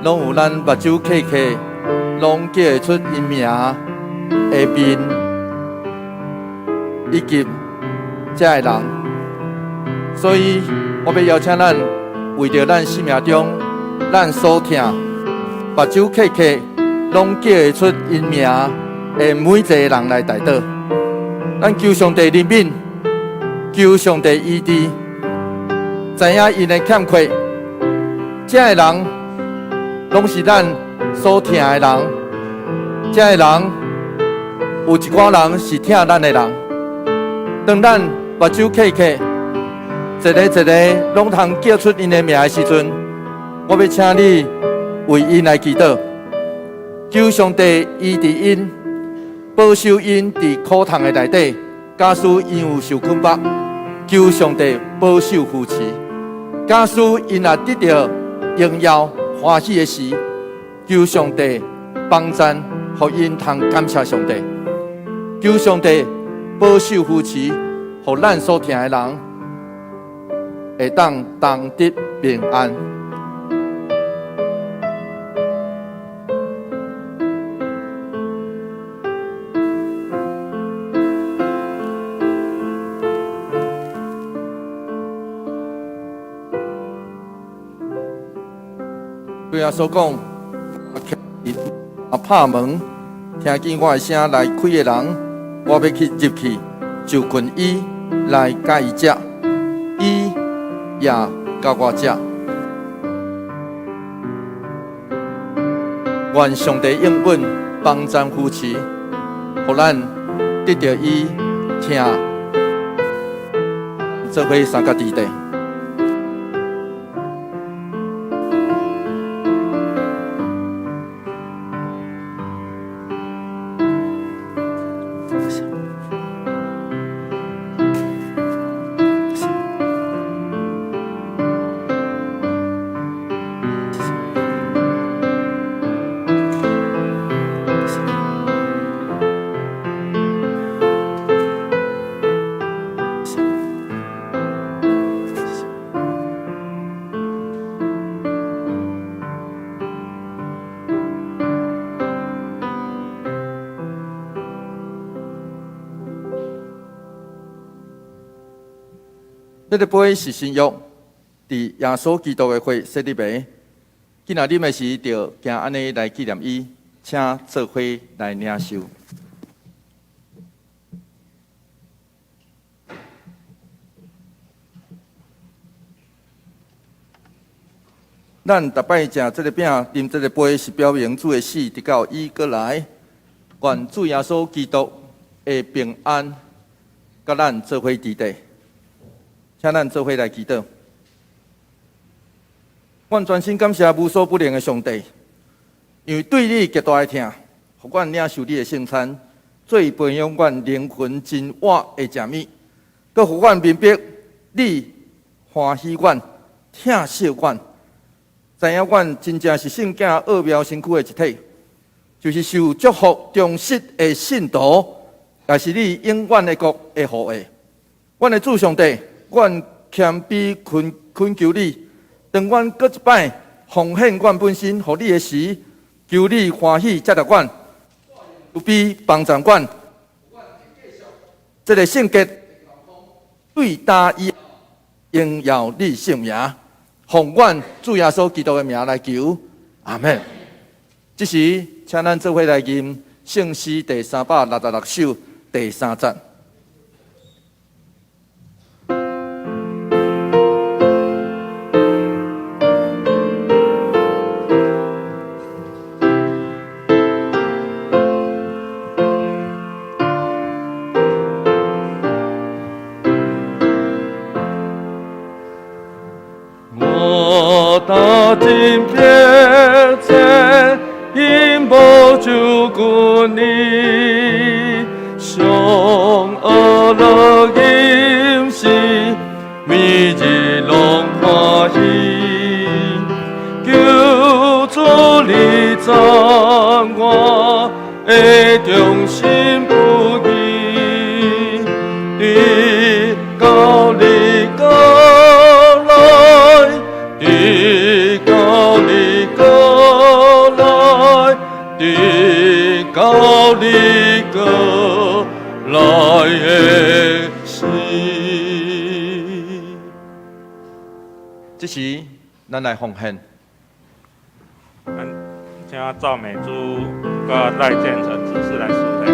攏有咱目睭瞌瞌，攏叫會出𪜶名的面，以及這个人。所以，我欲邀請咱為著咱生命中，咱所疼目睭瞌瞌，攏叫會出𪜶名的每一个人來代禱。咱求上帝憐憫，求上帝醫治，知影𪜶的欠缺，這个人攏是咱所疼的人，這个人有一寡人是疼咱的人。當咱目睭瞌瞌，一个一个攏通叫出𪜶的名的時陣，我欲請你為𪜶來祈禱，求上帝醫治𪜶，保守𪜶佇苦痛的內底。假使𪜶有受捆綁，求上帝保守扶持；假使𪜶若得著榮耀歡喜的時，求上帝幫贊，予𪜶通感謝上帝。求上帝保守扶持，予咱所疼的人會當同得平安。主耶穌講，啊，拍門，聽見我的聲來開的人，我欲去入去，就近伊來佮伊食，伊也佮我食。願上帝應允幫贊扶持，予咱得著伊疼，做伙相佮佇底。這个杯是新約，佇耶穌基督的血洗禮的。今仔啉的時，就行按呢來紀念伊，請做伙來領受。咱逐擺食這个餅、啉這个杯，是表明主的死，直到伊閣來。願主耶穌基督的平安，佮咱做伙佇底。請咱做伙來祈禱。阮專心感謝無所不能的上帝，因為對你極大的疼，予阮領受你的聖餐，做培養阮靈魂真活的食物，閣予阮明白你歡喜阮、疼惜阮，知影阮真正是聖囝奧妙身軀的一體，就是受祝福忠實的信徒，也是你永遠的國的後裔。阮的主上帝，阮謙卑懇懇求你，當阮閣一擺奉獻阮本身，予你的時，求你歡喜接納阮，慈悲幫助阮。這个聖潔對今以榮耀你聖名，奉阮主耶穌基督的名來求，阿們。這時，請咱做伙來吟聖詩第366首第三節。我踏進別前，因無就顧你，上惡樂飲食，每日攏歡喜。求主你讚我的忠心不移，直到你閣來，直到你閣來，直到你閣來的時。這時，咱來奉獻。咱請趙美珠佮賴建成執事來司祭。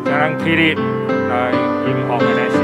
請咱起立來吟奉的詩。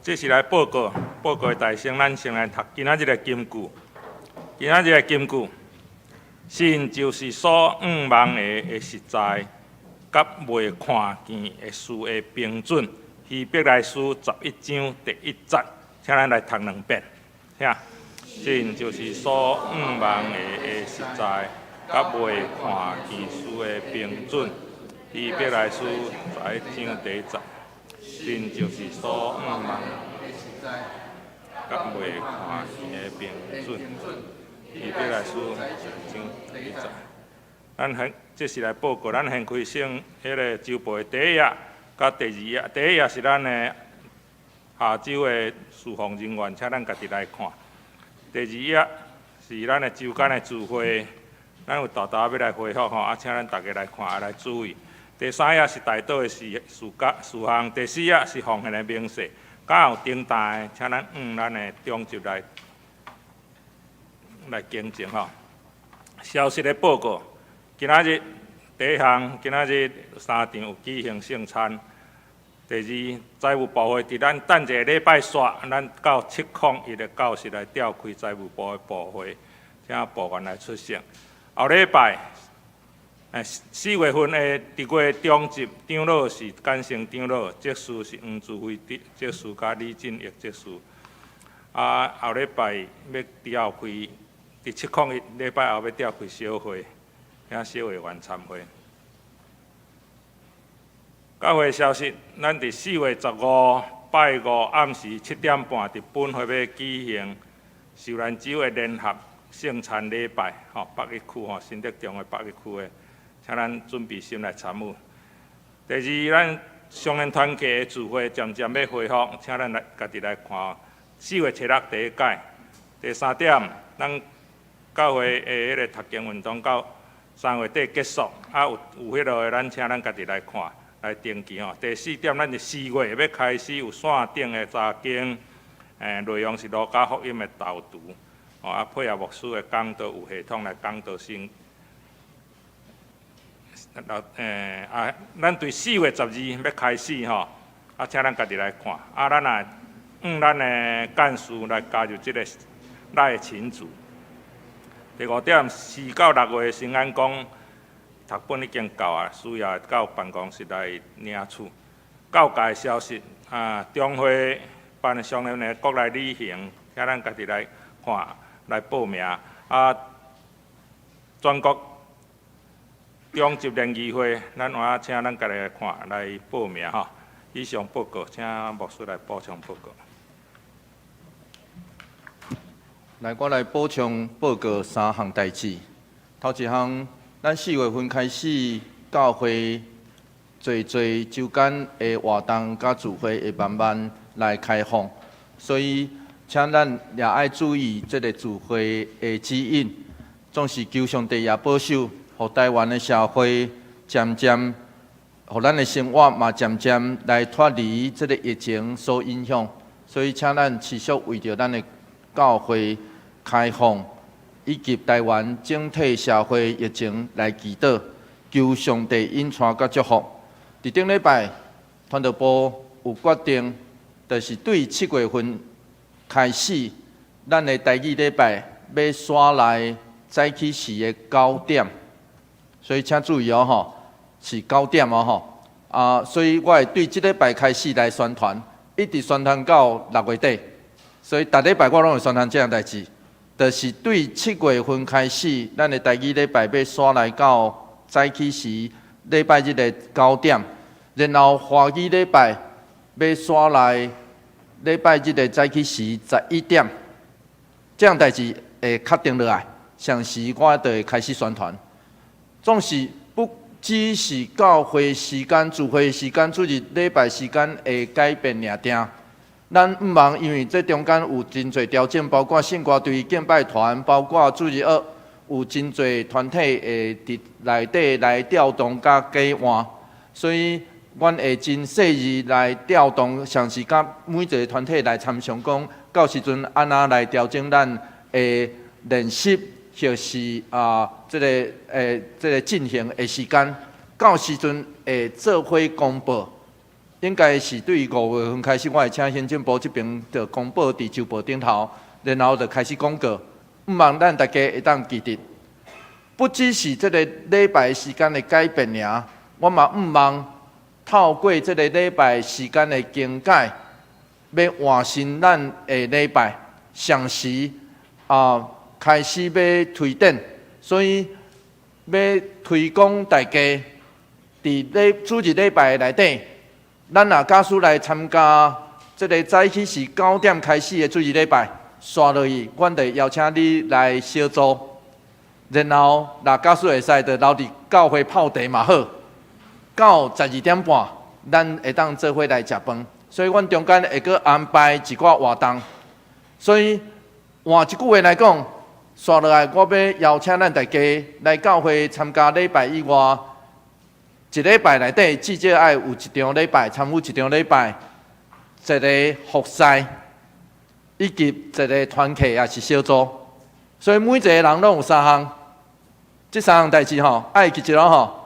這是來報告，報告的大聲，咱先來讀今仔日的金句。今仔日的金句，信就是所向望的實在，佮未看見的事的憑準。希伯來書11章第1節，請咱來讀兩遍。聽，信就是所向望的實在，佮未看見事的憑準。希伯來書11章第1節。信就是所向望的，佮未看見的憑準。希伯來書章20。咱現這是來報告，咱現開省彼个週報的第一頁佮第二頁。第一頁是咱的下晝的事奉人員，請咱家己來看。第二頁是咱的週間的聚會，咱有沓沓欲來回覆吼，啊，請咱逐家來看，啊來注意。第三頁是代禱的事事項事項，第四頁是奉獻的明細。敢有訂單的，請咱向咱的長執來更正吼。消息的報告，今仔日第一項，今仔日三場有舉行聖餐。第二，財務部會佇咱等一个禮拜煞，咱到701的教室來召開財務部的部會，請部員來出席。後禮拜，4月份的佇月中執長老是簡成長老，執事是黃志輝執事佮李進益執事。啊，後禮拜欲召開，佇701禮拜後欲召開小會，請小會員參會。教會消息，咱佇4月15拜五暗時7點半，佇本會欲舉行受難週的聯合聖餐禮拜，吼，北一區吼，新德中的北一區的，請咱準備心來參與。第二，咱雙聯團契的聚會漸漸欲恢復，請咱來家己來看。4月7日第一屆。第三點，咱教會的彼个讀經運動到3月底結束，啊有彼落的，咱請咱家己來看，來登記吼。第四點，咱佇四月欲開始有線頂的查經，內容是路加福音的導讀，吼啊配合牧師的講道，有系統來講道先。啊，咱對4月12欲開始吼，啊，請咱家己來看，啊，咱若向咱的幹事來加入這个咱的群組。第五點，4到6月新安宮讀本已經到啊，需要到辦公室來領取。教界消息啊，中會辦雙聯的國內旅行，請咱家己來看來報名。啊，全國中級聯誼會，咱有請咱家己來看來報名吼。以上報告，請牧師來補充報告。來，我來補充報告三項代誌。頭一項，咱4月份開始，教會濟濟週間的活動佮聚會會慢慢來開放，所以請咱也愛注意這个聚會的指引。總是求上帝也保守，予台灣的社會漸漸，予咱的生活嘛漸漸來脫離這个疫情所影響。所以，請咱持續為著咱的教會開放，以及台灣整體社會疫情來祈禱，求上帝引帶佮祝福。佇頂禮拜，傳道部有決定，就是對7月份開始，咱的台語禮拜欲徙來早起時的九點，所以請注意哦吼，是九點哦吼。啊，所以我會對這禮拜開始來宣傳，一直宣傳到6月底。所以逐禮拜我攏會宣傳這項代誌，就是對7月份開始，咱的台語禮拜欲徙來到早起時禮拜日的九點，然後華語禮拜欲徙來禮拜日的早起時11點，這項代誌會確定落來，雙時我就會開始宣傳。總是不只是教會時間、聚會時間、主日禮拜時間會改變爾定。咱毋茫，因為這中間有真濟調整，包括聖歌隊、敬拜團，包括主日學，有真濟團體會佇內底來調動佮改換，所以阮會真細膩來調動，上時佮每一个團體來參詳，講到時陣按怎來調整咱的練習，或是啊，這个進行的時間，到時陣會做伙公布。應該是對5月份開始，我會請行政部這邊就公布佇週報頂頭，然後就開始廣告。毋茫咱大家會當記得，不只是這个禮拜時間的改變爾，我嘛毋茫透過這个禮拜時間的更改，欲換新咱的禮拜，雙時啊開始欲推展，所以欲推廣大家佇咧主日禮拜內底。咱若假使來參加這个早起是九點開始的主日禮拜，煞落去，阮就會邀請你來小組。然後，若假使會使，就留佇教會泡茶嘛好。到12點半，咱會當做伙來食飯。所以，阮中間會閣安排一寡活動。所以，換一句話來講，煞落來，我欲邀請咱大家來教會參加禮拜以外，一禮拜內底至少愛有一場禮拜，參與一場禮拜，一个服侍，以及一个團契抑是小組。所以每一个人攏有三項，這三項代誌吼，愛會記得吼。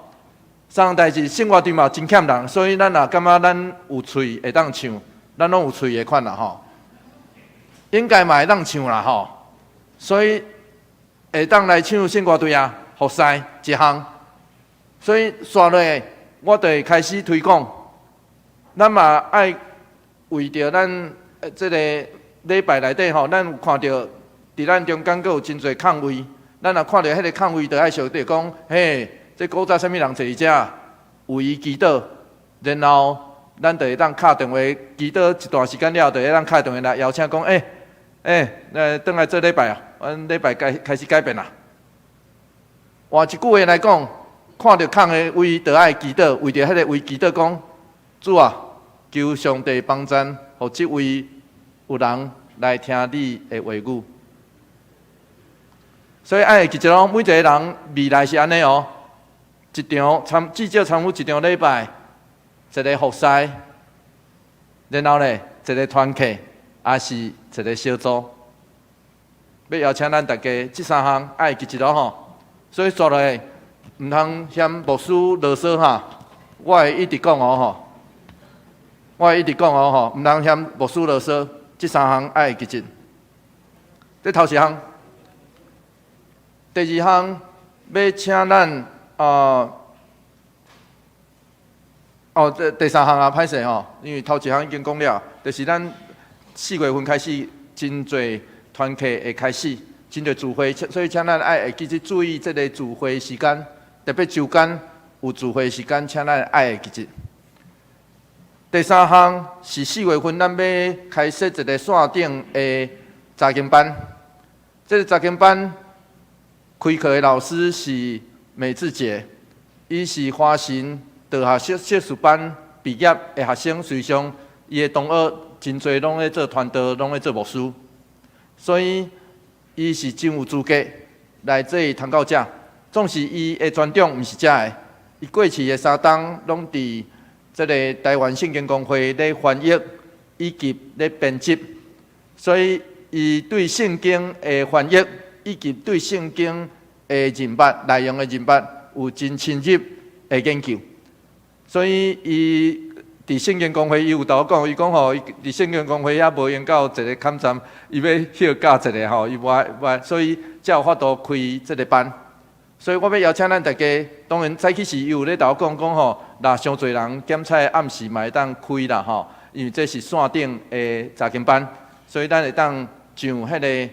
三項代誌，聖歌隊嘛真欠人，所以咱若感覺咱有喙會當唱，咱攏有喙的款啦吼。應該嘛會當唱啦吼，所以會當來唱聖歌隊啊，服侍一項。所以煞落來，我就會開始推廣。咱嘛愛為著咱這个禮拜內底吼，咱有看著佇咱中間閣有真濟空位，咱若看著彼个空位，就愛想著講，嘿，這古早啥物人坐佇遮，為伊祈禱，然後咱就會當敲電話祈禱一段時間了後，就會當敲電話來邀請講，欸欸，來轉來做禮拜啊，阮禮拜開開始改變啦。換一句話來講，看著空的位，就愛祈禱，為著彼个位祈禱講，主啊，求上帝幫贊，予這位有人來聽你的話語。所以愛會記得哦，每一个人未來是按呢哦，一場參至少參與一場禮拜，一个服侍，然後咧一个團契，抑是一个小組。欲邀請咱大家這三項愛會記得吼。所以煞落來，毋通嫌牧師囉嗦哈，我會一直講哦吼，我會一直講哦吼，毋通嫌牧師囉嗦，這三項愛會記得。這頭一項。第二項，欲請咱啊，哦，第三項啊，歹勢吼，因為頭一項已經講了，就是咱4月份開始真濟團契會開始，真濟聚會，所以請咱愛會記得注意這个聚會時間，特別週間有聚會時間，請咱愛會記得。第三項是4月份咱欲開設一個線頂的查經班，這个查經班開課的老師是美智姐，伊是華神道學碩士班畢業的學生，隨上伊的同學真濟攏咧做傳道，攏咧做牧師，所以伊是真有資格來做傳教者。總是伊的專長毋是遮个，伊過去的3冬攏佇這个台灣聖經公會咧翻譯以及咧編輯，所以伊對聖經的翻譯以及對聖經的認捌內容的認捌有真深入的研究。所以伊佇聖經公會，伊有同我講，伊講吼，伊佇聖經公會遐無閒到一个坎站，伊欲歇假一下吼，伊無愛無愛，所以才有法度開這个班。所以我欲邀請咱大家，當然早起時伊有咧同我講講吼，若傷濟人檢採暗時嘛會當開啦吼，因為這是線頂的查經班，所以咱會當上彼个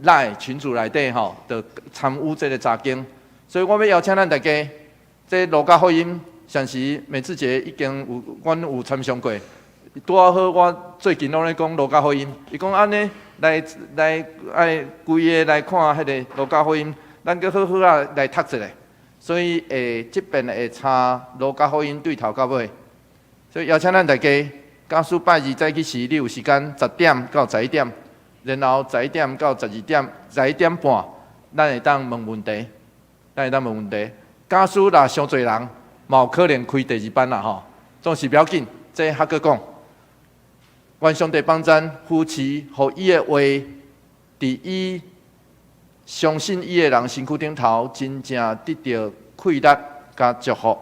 LINE 群組內底吼，就參與這个查經。所以我欲邀請咱大家，這路加福音上時美智姐已經有，阮有參詳過。拄仔好，我最近攏咧講路加福音，伊講按呢來來愛規个來看彼个路加福音，咱閣好好仔來讀一下。所以會這遍會參路加福音對頭到尾。所以邀請咱大家，假使拜二早起時你有時間，10點到11點，然後11點到12點，11點半，咱會當問問題，咱會當問問題。假使若傷濟人，嘛有可能開第二班啦吼。總是不要緊，這還閣講。願上帝幫贊扶持，予伊的話，佇伊相信伊的人身軀頂頭，真正得著氣力佮祝福。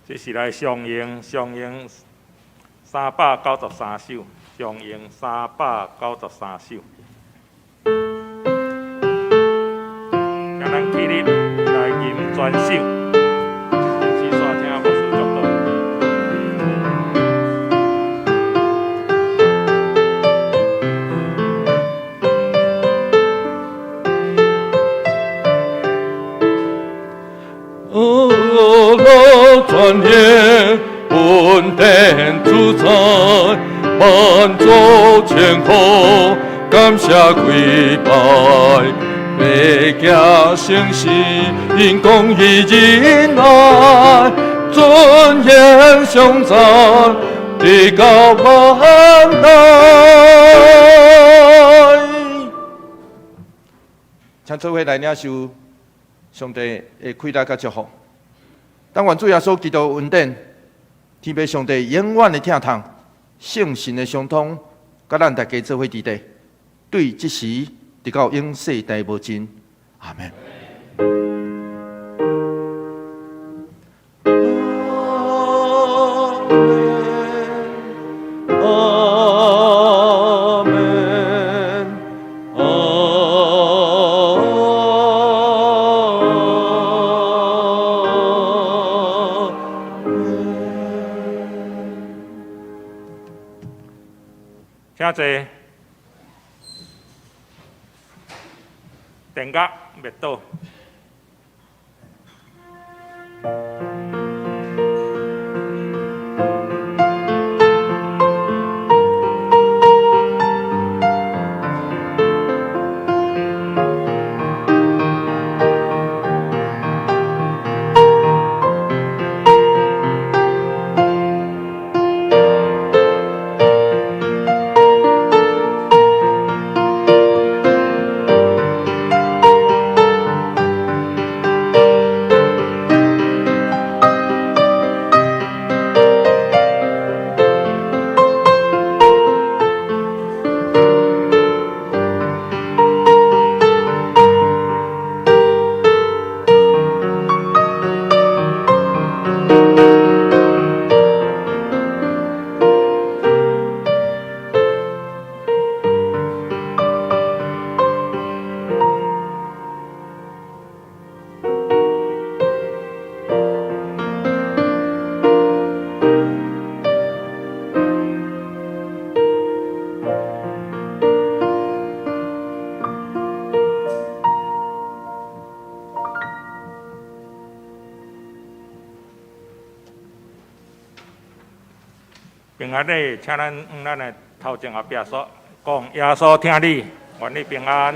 這是來相應，相應393首，相應393首。請咱起立來吟全首。先煞請牧師祝禱。哦，全能恩典主在。赞，萬祖千後感謝跪拜，白行誠實公義仁愛，尊嚴頌讚，直到萬代。請做伙來領受上帝的啟示佮祝福。但願主耶穌基督恩典，天父上帝永遠的疼痛，聖神的相通，佮咱大家做伙佇咧，對這時直到永世代無盡。阿門。阿門，阿門。請坐。電樂滅倒。平安禮，請咱向咱的頭前後壁所講，耶穌疼你，願你平安。